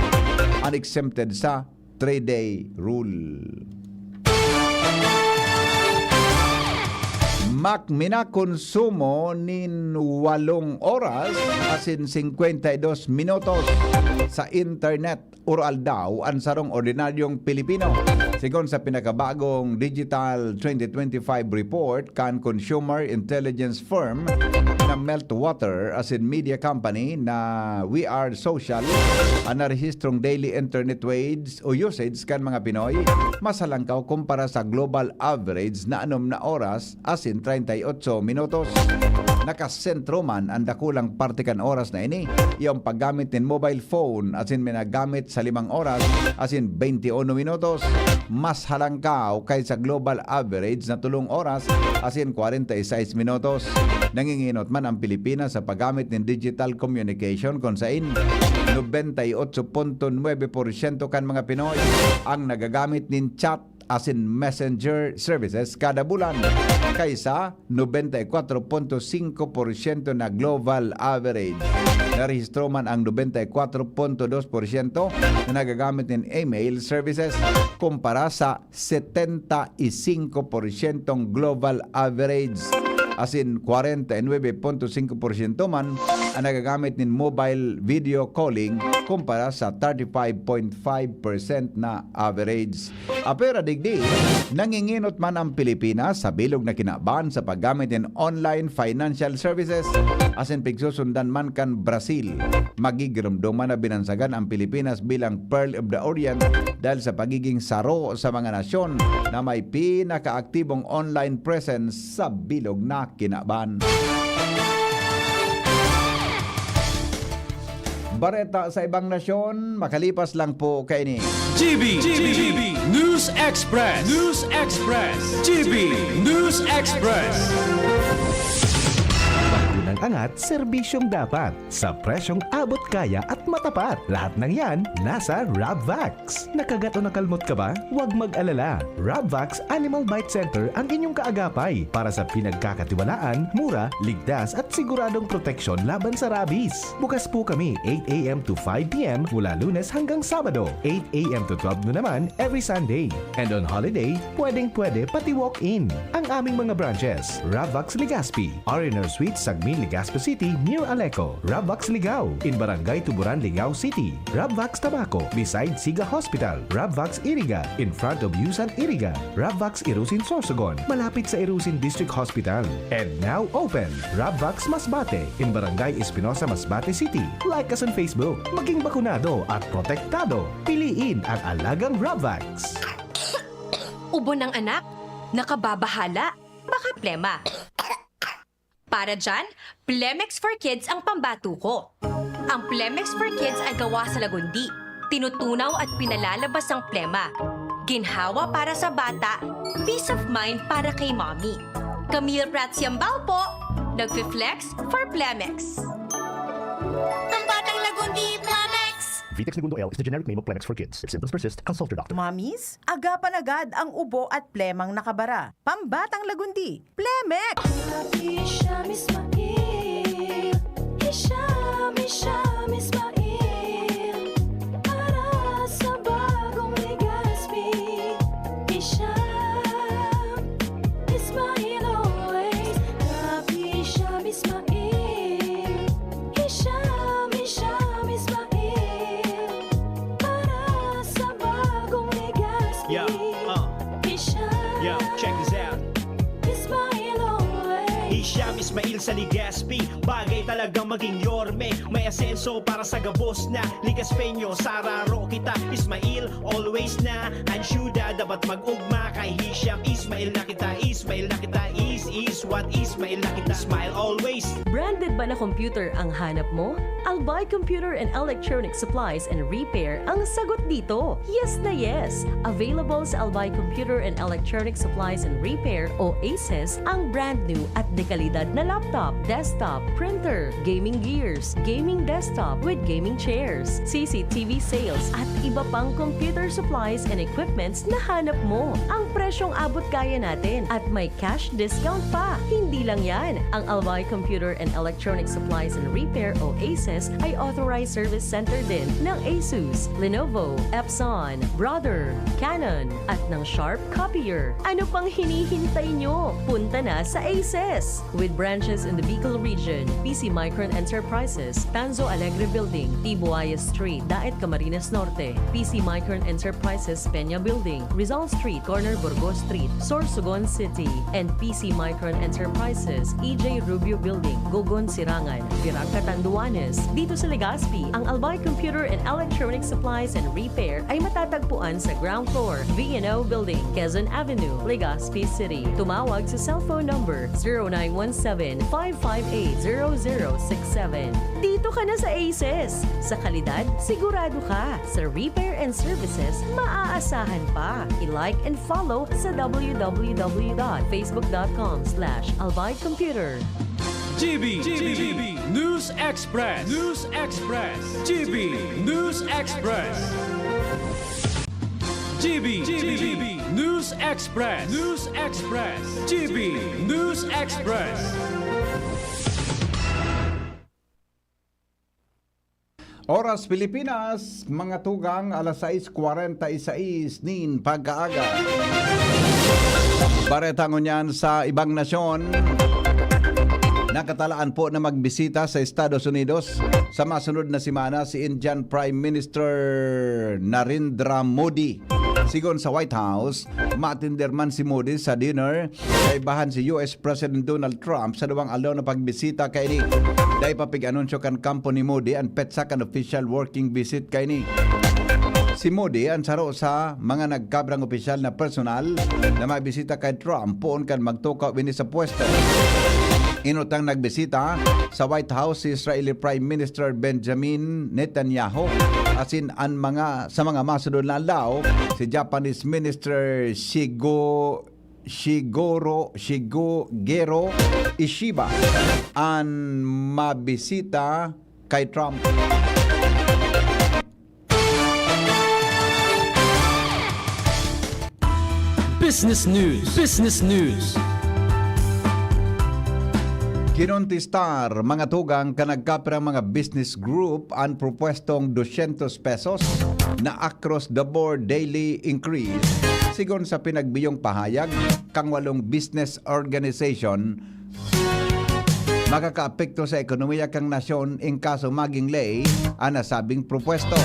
an exempted sa three-day rule. Mak, minakonsumo nin walong oras asin singkwenta y dos minutos sa internet oro-aldaw an sarong ordinaryong Pilipino. Sigon sa pinakabagong Digital twenty twenty-five report kan consumer intelligence firm na Meltwater asin media company na We Are Social, an narehistrong daily internet wage o usage kan mga Pinoy mas halangkaw kumpara sa global average na anom na oras asin treinta y ocho minutos. Nakasentro man an dakulang parte kan oras na ini, iyo an paggamit nin mobile phone asin minagamit sa limang oras asin twenty-one minutos. Mas halangkaw kay sa global average na tolong oras asin kwarenta y seis minutos. Nanginginot man ang Pilipinas sa paggamit nin digital communication, kun sain nobenta y ocho punto nuebe porsyento kan mga Pinoy ang nagagamit nin chat asin messenger services kada bulan, kaysa nobenta y kwatro punto singko porsyento na global average. Narehistro man ang nobenta y kwatro punto dos porsyento na nagagamit nin email services, kumpara sa setenta y singko porsyentong global average, asin kwarenta y nuebe punto singko porsyento man ang nagagamit nin mobile video calling, kumpara sa thirty-five point five percent na average. Apwera digdi, nanginginot man ang Pilipinas sa bilog na kinaban sa paggamit nin online financial services, asin pigsusundan man kan Brazil. Magigiromdom man na binansagan ang Pilipinas bilang Pearl of the Orient dahil sa pagiging saro sa mga nasyon na may pinakaaktibong online presence sa bilog na kinaban. Bareta sa ibang nasyon, makalipas lang po kaini. G B, G B, News Express, News Express, G B News Express. Bakuna Angat, serbisyong dapat, sa presyong abot kaya at matapat. Lahat ng yan, nasa Rabvax. Nakagat o nakalmot ka ba? Huwag mag-alala. Rabvax Animal Bite Center ang inyong kaagapay para sa pinagkakatiwalaan, mura, ligtas at siguradong proteksyon laban sa rabies. Bukas po kami eight a m to five p m mula Lunes hanggang Sabado, eight a m to twelve noon naman every Sunday. And on holiday, pwedeng-pwede pati walk-in. Ang aming mga branches, Rabvax Legazpi, R and R Suite, Sagmin, Legazpi City, near Aleco, Rabvax Ligao, in Barangay Tuburan, Ligao City, Rabvax Tabaco, beside Siga Hospital, Rabvax Iriga, in front of Yusan Iriga, Rabvax Irusin Sorsogon, malapit sa Irusin District Hospital. And now open, Rabvax Masbate, in Barangay Espinosa, Masbate City. Like us on Facebook. Maging bakunado at protektado. Piliin ang alagang Rabvax. Ubo ng anak, nakababahala, baka plema. Para dyan, Plemex for Kids ang pambatuko. Ang Plemex for Kids ay gawa sa lagundi, tinutunaw at pinalalabas ang plema. Ginhawa para sa bata, peace of mind para kay mommy. Camille Prats Yambao po, nagfi-flex for Plemex. Pambatang Lagundi, Plemex! Vitex Negundo L is the generic name of Plemex for kids. If symptoms persist, consult your doctor. Mamis, aga pa nagad ang ubo at plemang nakabara. Pambatang Lagundi, Plemex! Hisham Ismail Hisham, Hisham Ismail Para sa bagong Legazpi Hisham Ismail always Rap Hisham Ismail Hisham, Hisham Ismail Para sa bagong Legazpi Yeah, uh, Hisham yo, check this out. Ismail always Hisham Ismail sa Legazpi. Bagay talagang maging yorme. May asenso para sa gabos na Legazpeño. Sararo kita, Ismail, always na. Ansyuda, dapat mag-ugma kay Hisham Ismail na kita. Ismail na kita. Is, is what Ismail na kita. Smile always. Branded ba na computer ang hanap mo? Albay Computer and Electronic Supplies and Repair ang sagot dito. Yes na yes! Available sa Albay Computer and Electronic Supplies and Repair o ACES ang brand new at dekalidad na laptop, desktop, printer, gaming gears, gaming desktop with gaming chairs, C C T V sales at iba pang computer supplies and equipments na hanap mo. Ang presyong abot kaya natin at may cash discount pa. Hindi lang yan, ang Albay Computer and Electronic Supplies and Repair o ACES ay authorized service center din ng Asus, Lenovo, Epson, Brother, Canon, at ng Sharp Copier. Ano pang hinihintay nyo? Punta na sa ACES! With branches in the Bicol region, P C Micron Enterprises, Tanzo Alegre Building, Tibuayas Street, Daet, Camarines Norte, P C Micron Enterprises, Peña Building, Rizal Street, corner Burgos Street, Sorsogon City, and P C Micron Enterprises, E J Rubio Building, Gogon, Sirangan, Virac, Catanduanes. Dito sa Legazpi, ang Albay Computer and Electronic Supplies and Repair ay matatagpuan sa ground floor, V and O Building, Quezon Avenue, Legazpi City. Tumawag sa cellphone number zero nine one seven, five five eight, zero zero six seven. Dito ka na sa ACES! Sa kalidad, sigurado ka. Sa repair and services, maaasahan pa. I-like and follow sa w w w dot facebook dot com slash albay computer. G B, G B, News Express, News Express, G B, News Express, G B, G B, News Express, News Express, G B, News Express. Oras Pilipinas, mga tugang, alas sais kwarenta y sais nin pagkaaga. Bareta ngunyan sa ibang nasyon, nakatalaan po na magbisita sa Estados Unidos sa masunod na semana si Indian Prime Minister Narendra Modi. Sigon sa White House, maatender man si Modi sa dinner kaibahan si U S President Donald Trump sa duwang aldaw na pagbisita kaini. Dai pa pig-anunsyo kan kampo ni Modi an petsa kan official working visit kaini. Si Modi an saro sa mga nagkabrang opisyal na personal na mabisita kay Trump poon kan magtukaw ini sa pwesto. Inutang nagbisita sa White House si Israeli Prime Minister Benjamin Netanyahu asin an mga sa mga masunod na aldaw si Japanese Minister Shigo Shigoro, Shigugero Ishiba an mabisita kay Trump. Business News. Business News. Kinontistar, mga tugang, kan nagkapirang mga business group an propwestong dosyentos pesos na across the board daily increase, sigon sa pinagbiyong pahayag kan walong business organization. Makakaapekto sa ekonomiya kan nasyon in kaso maging ley an nasabing propwesto.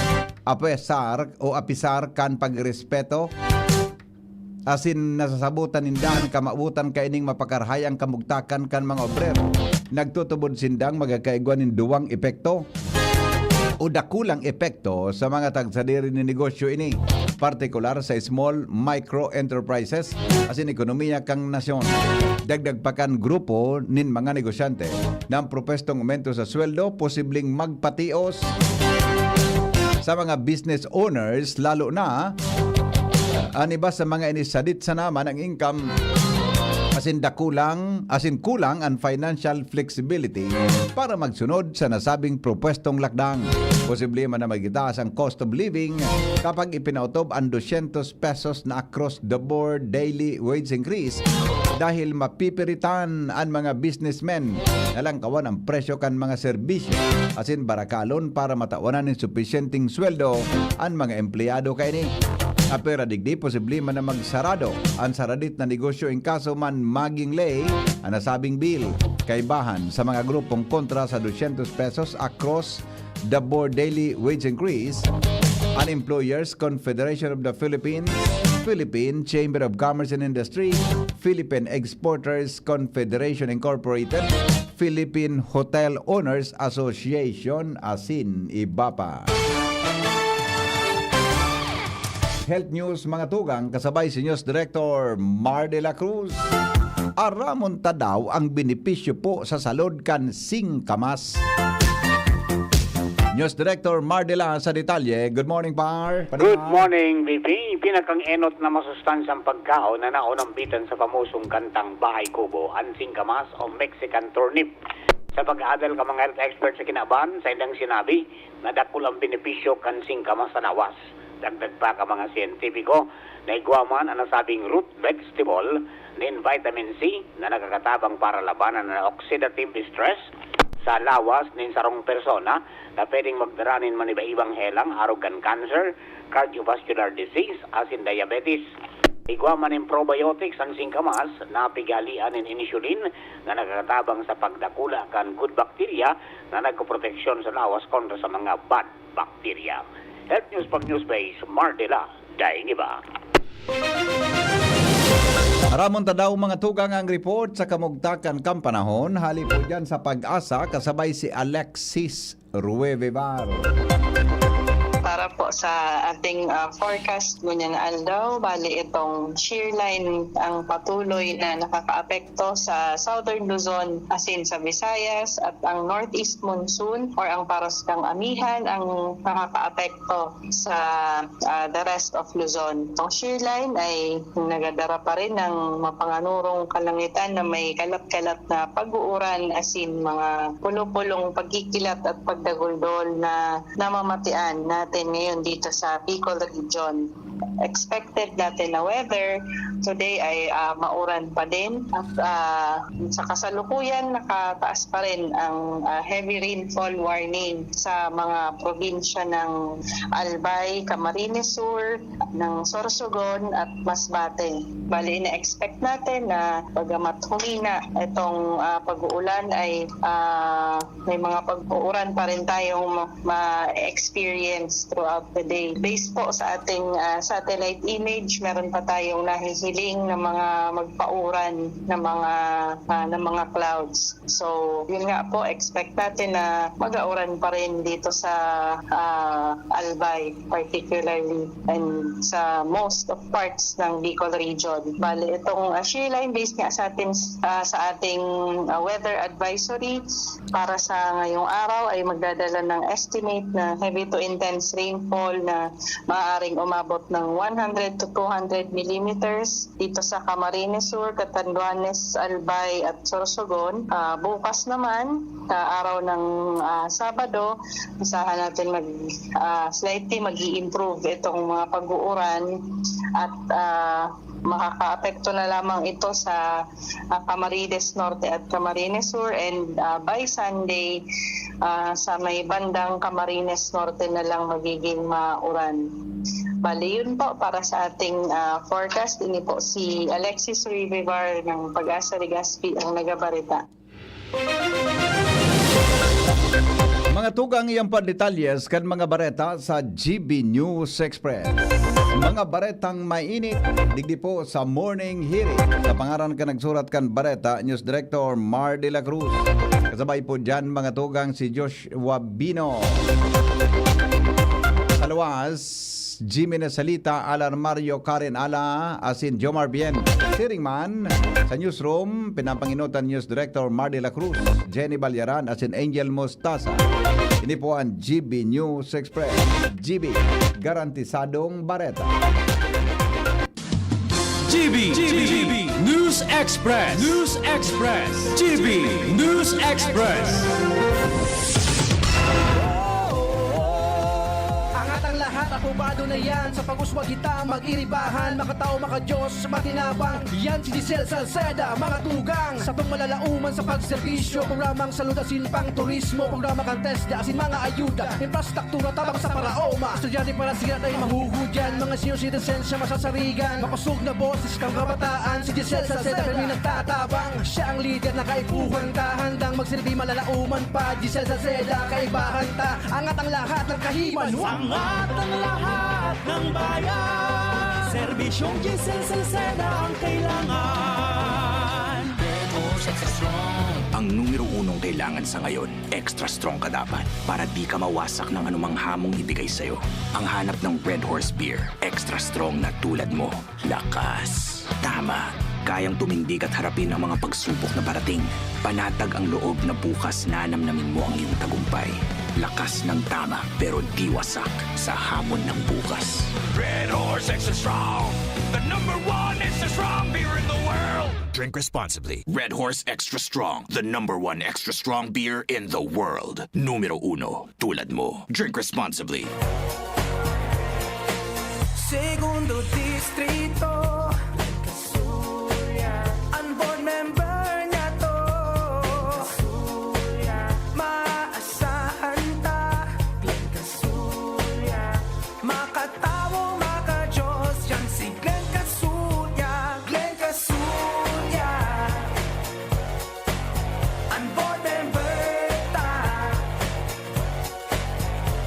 Apesar o apisar kan pagrespeto asin nasasabotan ninda an kamawotan kaining mapakarahay an kamugtakan kan mga obrero. Nagtutubod sindang magkakaigwa nin duwang epekto o dakulang epekto sa mga tagsadiri nin negosyo ini, partikular sa small, micro enterprises asin ekonomiya kan nasyon. Dagdag pa kan grupo nin mga negosyante na an propwestong aumento sa sweldo posibleng magpatios sa mga business owners, lalo na an iba sa mga ini sadit sana man an income asin dakulang, asin kulang an financial flexibility para magsunod sa nasabing propwestong lakdang. Posible man na magitaas ang cost of living kapag ipinautob an dosyentos pesos na across the board daily wage increase dahil mapipiritan an mga businessmen na langkawan an presyo kan mga serbisyo asin barakalon para matawanan nin supisyenteng sweldo an mga empleyado kaini. Apwera digdi, posible man na magsarado an saradit na negosyo in kaso man maging ley an nasabing bill, kaibahan sa mga grupong kontra sa dosyentos pesos across the board daily wage increase, an Employers Confederation of the Philippines, Philippine Chamber of Commerce and Industry, Philippine Exporters Confederation Incorporated, Philippine Hotel Owners Association, asin iba pa. Health News, mga tugang, kasabay si News Director Mar de la Cruz. Aramon ta daw ang benepisyo po sa salud kan singkamas. News Director Mar de la sa detalye. Good morning, Par. Good morning, V P. Pinakang-enot na masustansyang pagkaon na naunambitan sa famosong kantang Bahay Kubo, an singkamas o Mexican turnip. Sa pag-adal ka mga health experts sa kinaban, sa indang sinabi, na dakul ang benepisyo kan singkamas sa lawas. Dagdag pa ka mga siyentipiko, na igwa man an nasabing root vegetable nin vitamin C na nakakatabang para labanan an oxidative stress sa lawas nin sarong persona na pwedeng magdara nin maniba-ibang helang arog kan cancer, cardiovascular disease, asin diabetes. Igwa man nin probiotics an singkamas na pigalian nin insulin na nakakatabang sa pagdakula kan good bacteria na nagpoproteksyon sa lawas kontra sa mga bad bacteria. Health News from Newsbase, Mardela, Daing Iba. Aramon ta daw, mga tugang, ang report sa kamugtakan kan panahon. Hali po dyan sa Pag-asa, kasabay si Alexis Ruevevar. Para po sa ating ah, forecast ngunyan na aldaw, bali itong shear line ang patuloy na nakakaapekto sa Southern Luzon, asin sa Visayas, at ang Northeast Monsoon or ang paros kang amihan ang nakakaapekto sa ah, the rest of Luzon. Ang shear line ay nagadara pa rin ng mapanganurong kalangitan na may kalat-kalat na pag-uuran, asin mga pulo-pulong pagkikilat at pagdaguldol na namamatian natin ngayon dito sa Bicol Region. Expected natin na weather today ay ah, mauran pa din at ah, sa kasalukuyan nakataas pa rin ang ah, heavy rainfall warning sa mga probinsya ng Albay, Camarines Sur, ng Sorsogon at Masbate. Bali, ina-expect natin na bagamat humina itong ah, pag-uulan ay ah, may mga pag-uuran pa rin tayong ma- ma-experience throughout the day. Based po sa ating ah, satellite image, meron pa tayong nahihiling na mga magpauran na mga ah, na mga clouds. So, yun nga po, expect natin na mag-auran pa rin dito sa ah, Albay, particularly, and sa most of parts ng Bicol Region. Bale, itong ah, shear line based nga sa ating ah, sa ating ah, weather advisory para sa ngayong araw ay magdadala ng estimate na heavy to intense rainfall na maaaring umabot ng one hundred to two hundred millimeters dito sa Camarines Sur, Catanduanes, Albay at Sorsogon. Ah, bukas naman, sa araw ng, ah, Sabado, asahan natin mag, ah, slightly mag-i-improve itong mga pag-uuran at, ah, makakaapekto na lamang ito sa, ah, Camarines Norte at Camarines Sur, and, ah, by Sunday, ah, sa may bandang Camarines Norte na lang magiging mauran. Bali, yun po para sa ating, ah, forecast. Ini po si Alexis Rivivar ng Pag-asa Legazpi ang nagabareta. Mga tugang, iyan pa detalyes kan mga bareta sa G B News Express. Mga baretang mainit, digdi po sa Morning Hearing. Sa pangaran kan nagsurat kan bareta, News Director Mar de la Cruz. Kasabay po dyan, mga tugang, si Joshua Bino. Sa luwas, Jimmy Nasalita, Alan Mario, Karen Ala, asin Jomar Bien. Siring man, sa newsroom, pinapanginutan News Director Mar de la Cruz, Jenny Balyaran, asin Angel Mostaza. Ini po ang G B News Express. G B, garantisadong bareta. G B, G B, News Express, News Express, G B, News Express. Angat ang lahat, aprobado na yan. Sa pag-uswag kita, mag-iribahan. Makatao, makadiyos, matinabang. Yan si Giselle Salceda, mga tugang. Sa pagmalalauman sa pagserbisyo, programang salud asin pang turismo, programa kan TESDA asin mga ayuda, infrastruktura tabang sa paraoma. Estudyante para siya tayo mahuhudyan, mga senior citizens siya masasarigan. Makosog na boses kang kabataan, si Giselle Salceda kami nagtatabang. Siya ang lider na kaipuhan ta, handang magsilbi malalauman pa. Giselle Salceda, kaibahan ta, angat ang lahat ng kahiman. Angat ang lahat ng bayan. Serbisyong Giselle Salceda ang kailangan. Ang numero unong kailangan sa ngayon, extra strong ka dapat para di ka mawasak ng anumang hamong ibigay sa'yo. Ang hanap ng Red Horse Beer, extra strong na tulad mo. Lakas. Tama. Kayang tumindig at harapin ang mga pagsubok na parating. Panatag ang loob na bukas nanamnamin mo ang iyong tagumpay. Lakas ng tama pero di wasak sa hamon ng bukas. Red Horse Extra Strong, the number one extra strong beer in the world. Drink responsibly. Red Horse Extra Strong, the number one extra strong beer in the world. Numero uno, tulad mo. Drink responsibly. Segundo Distrito. An board member niya to. Maasahan ta. Makatawo, makajos, yan si Glenn Casuya. Glenn Casuya. An board member ta.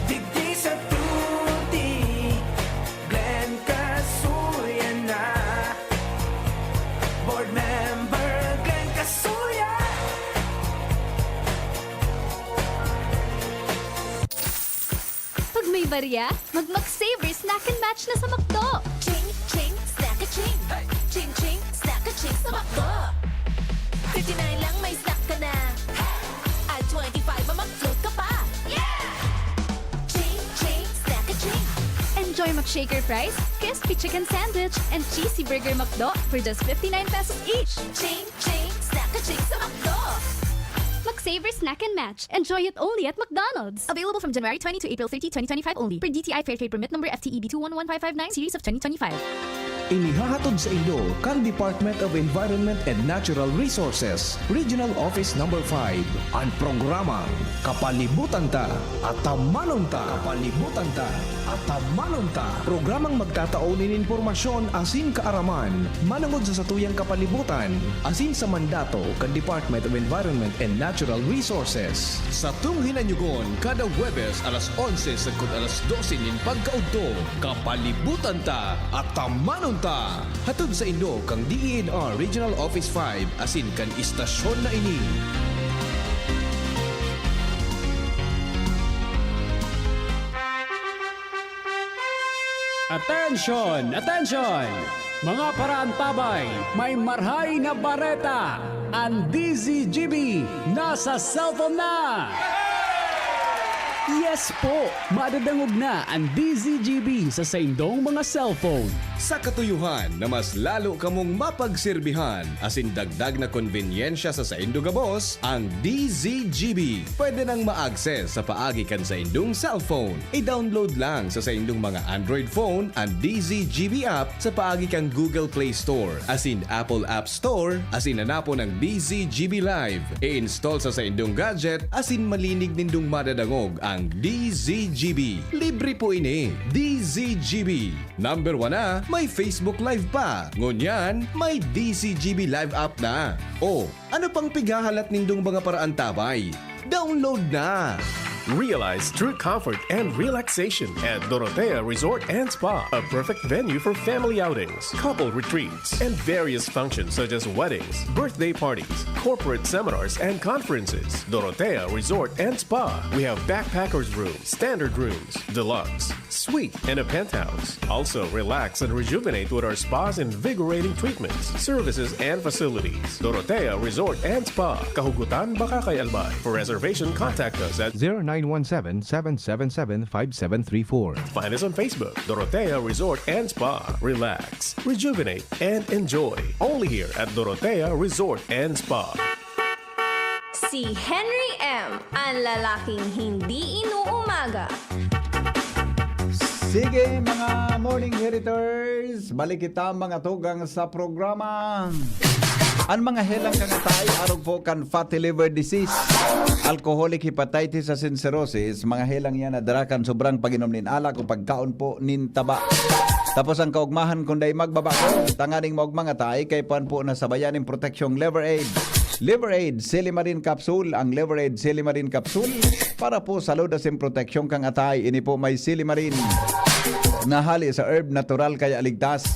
Digdi sa tuti, Glenn Casuya na. Board member, Glenn Casuya. Pag may barya, mag McSaver Snack and Match na sa McDo! Ching! Ching! Snack a ching! Ching! Ching! Snack a ching sa McDo! fifty-nine lang may snack ka na! At twenty-five ma-McFloat ka pa! Yeah! Ching! Ching! Snack a ching! Enjoy McShaker fries, crispy chicken sandwich, and cheesy burger McDo for just fifty-nine pesos each! Ching! Ching! Snack a ching sa McDo! McSaver Snack and Match. Enjoy it only at McDonald's. Available from January twenty to April thirty, twenty twenty-five only. Per D T I Fair Trade Permit Number F T E B two one one five five nine Series of twenty twenty-five. Inihahatod sa inyo kan Department of Environment and Natural Resources, Regional Office Number five, an programang Kapalibutan Ta, Atamanon Ta. Kapalibutan Ta, Atamanon Ta. Programang magtatao nin impormasyon asin kaaraman manongod sa satuyang kapalibutan asin sa mandato kan Department of Environment and Natural Resources. Satong hinanyugon kada Huwebes alas onse sagkod alas dose nin pagkaudto. Kapalibutan Ta, Atamanon Ta. Hatod saindo kan D E N R Regional Office five asin kan istasyon na ini. Atensyon! Atensyon! Mga paraantabay, may marhay na bareta! An D Z G B nasa cellphone na! Yes po! Madadangog na an D Z G B sa saindong mga cellphone. Sa katuyohan na mas lalo kamong mapagserbihan asin dagdag na konbenyensya sa saindo gabos, ang D Z G B pwede nang ma-access sa paagi kan saindong cellphone. I-download lang sa saindong mga Android phone an D Z G B app sa paagi kan Google Play Store asin Apple App Store asin hanapon ang D Z G B Live. I-install sa saindong gadget asin malinig nindong madadangog ang D Z G B. Libre po ini. D Z G B. Number one na, may Facebook Live pa. Ngunyan, may D Z G B Live app na. O, ano pang pighahalat nindong mga paraantabay? Download na! Realize true comfort and relaxation at Dorotea Resort and Spa, a perfect venue for family outings, couple retreats, and various functions such as weddings, birthday parties, corporate seminars, and conferences. Dorotea Resort and Spa. We have backpackers room, standard rooms, deluxe, suite, and a penthouse. Also, relax and rejuvenate with our spa's invigorating treatments, services, and facilities. Dorotea Resort and Spa, Kahugutan, Bacacay, Albay. For reservation, contact us at zero nine one seven, seven seven seven, five seven three four. Find us on Facebook, Dorotea Resort and Spa. Relax, rejuvenate, and enjoy. Only here at Dorotea Resort and Spa. Si Henry M, ang lalaking hindi inuumaga. Sige, mga morning heriters, balik kita, mga tugang, sa programa. An mga helang kan atay, arog po kan fatty liver disease, alcoholic hepatitis asin cirrhosis, mga helang yan na dara kan sobrang pag-inom nin alak o pagkaon po nin taba. Tapos ang kaugmahan, kung dai magbabako, tanganing maugmang atay, kay puan po na sabayan nin proteksyong Liver Aid. Liver Aid Silimarin Capsule. Ang Liver Aid Silimarin Capsule para po sa salud asin proteksyon kan atay. Ini po may silimarin na hali sa herb, natural kaya ligtas.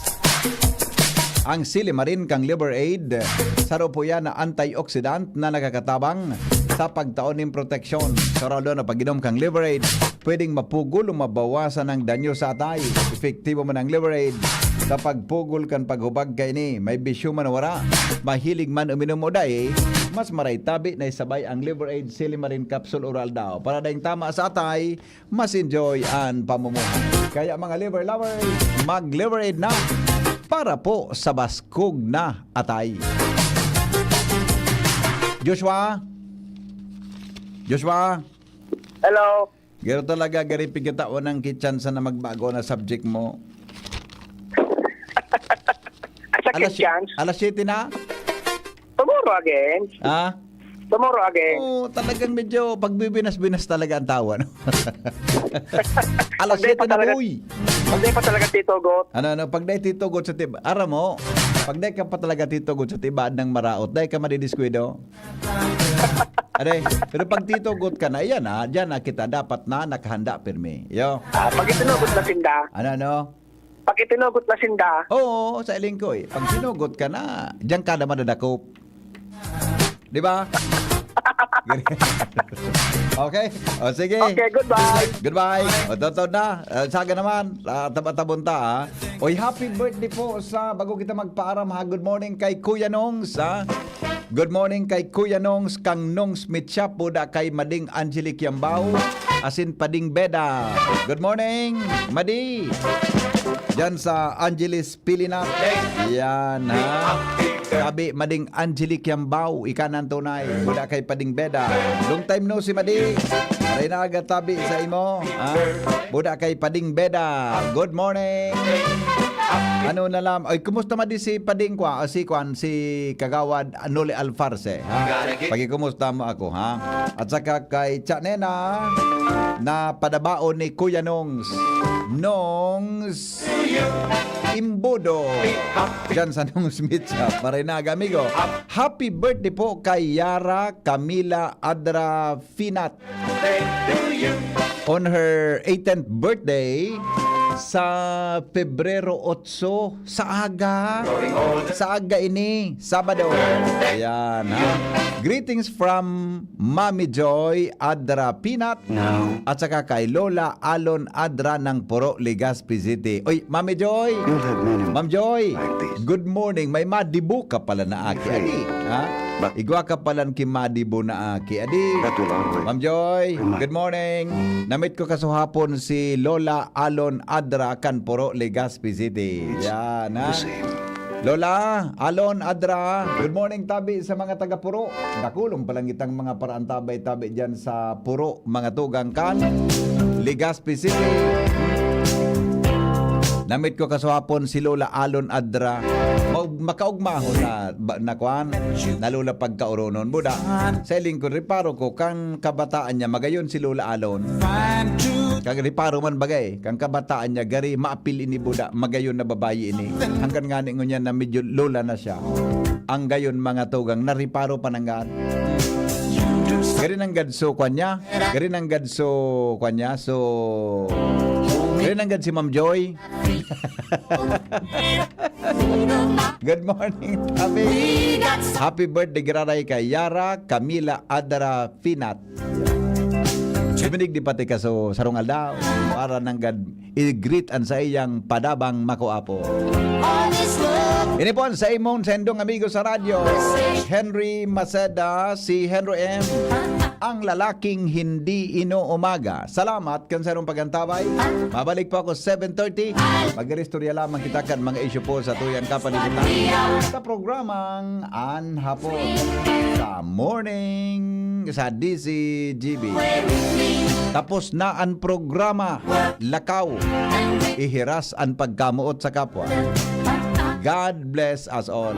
Ang silimarin kan Liver Aid, saro po yan na antioxidant na nakakatabang sa pagtao nin proteksyon. Sa raw na pag-inom kan Liver Aid, pwedeng mapugol o mabawasan ang danyo sa atay. Epektibo man ang Liver Aid sa pagpugol kan paghubag kaini. May bisyo man o wara, mahilig man uminom o dai, mas maray tabi na isabay ang Liver Aid Silimarin Capsule Oral Daw para daing tama sa atay, mas enjoy an pamumuhay. Kaya, mga liver lovers, mag-Liver Aid na para po sa baskog na atay. Joshua? Joshua? Hello. Garo talaga, gari pigkataon ang kitchansa na magbago na subject mo. At sa Alas, kitchen, alas siyete na? Tomorrow again. Ha? Tomorrow again. Oh, talagang medyo pagbibinas-binas talaga ang tawa, no? Alas Pag di pa siyete na, talaga- boy! Pag di pa talaga titugot. Ano, ano, pag dai titugot sa tiba, aram mo, pag dai ka pa talaga titugot sa tibaad ng maraot, dai ka madidiskuido. Aray, pero pag titugot ka na, yan na, dyan na kita dapat na nakahanda pirmi. Yo. Ah, pag itinugot na sinda. Ano, ano? Pag itinugot na sinda. Oo, sa iling ko eh. Pag sinugot ka na, dyan ka na madadakop. Di ba? Okay? O, sige. Okay, goodbye. Goodbye. O, totoo na. Uh, saga naman, uh, taba-tabon ta, ha? Oy, happy birthday po sa bago kita magpaaram, ha? Good morning kay Kuya Nongs, ha? Good morning kay Kuya Nongs, kang Nongs Mitya, buda kay Mading Angelic Yambao, asin Pading Beda. Good morning, Madi. Diyan sa Angeles Pilinat. Yan, ha? Tabi, Mading Angelic Yambao, ika nang tunay. Buda kay Pading Beda. Long time no si Madi. Aray na aga tabi sa imo. Ha? Buda kay Pading Beda. Good morning. Ano na lang? Ay, kumusta Madi si Pading kwa? O si Kwan, si Kagawad Noli Alfarse. Ha? Pagkikumusta mo ako, ha? At saka kay Cha Nena, na padabaon ni Kuya Nongs. Nongs Imbudo. Diyan sa Nongs Mitya. Marinaga, amigo. Happy birthday po kay Yara Camila Adra Finat. On her eighteenth birthday sa Pebrero otso, sa aga. Sa aga ini, Sabado. Ayan, ha? Greetings from Mami Joy Adra Pinat at saka kay Lola Alon Adra ng Puro, Legazpi City. Oy, Mami Joy! Ma'am Joy! Good morning. May madibu ka pala na aki. Ay, ha? Igwa ka palan ki Madi Bona aki. Adi. Ma'am Joy, good morning. Namit ko kasuhapon si Lola Alon Adra kan Puro, Legazpi City. Yan, ha? Lola Alon Adra, good morning tabi sa mga taga Puro. Dakulong palang itang mga paraantabay tabi dyan sa Puro, mga tugang kan Legazpi City. Namit ko kasuhapon si Lola Alon Adra. Ma-, makaugmahon na, ba, na kwan, na Lola pagkaoronon. Buda, sa iling ko, reparo ko, kan kabataan niya, magayon si Lola Alon. Kang reparo man bagay, kang kabataan niya, gari, maapil ini Buda, magayon na babayi ini. Hanggang ngani ngunyan na medyo Lola na siya. Ang gayon mga tugang, nareparo pa nanggad. Gari nanggad so, kwan niya, gari nanggad so, kwan niya, so, gari nanggad si Ma'am Joy. Good morning, Tabi. Happy birthday, giraray kay Yara Camila Adra Finat. Duminig di pati ka so sarong aldaw para nanggad i-greet an saiyang padabang makuapo. Ini po ang sa imong sendong amigo sa radyo, Henry Maceda, si Henry M, ang lalaking hindi inuumaga. Salamat kan sarong pagantabay. Mabalik po ako seven thirty. Mag-istorya lamang kita kan mga isyu po sa tuyang kapalibutan sa programang An Hapon sa Morning sa D C G B. Tapos na an programa. Lakaw, ihiras an pagkamoot sa kapwa. God bless us all.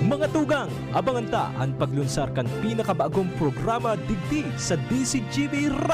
Mga tugang, abangan ta an paglunsar kan pinakabagong programa digdi sa D C G B Radio.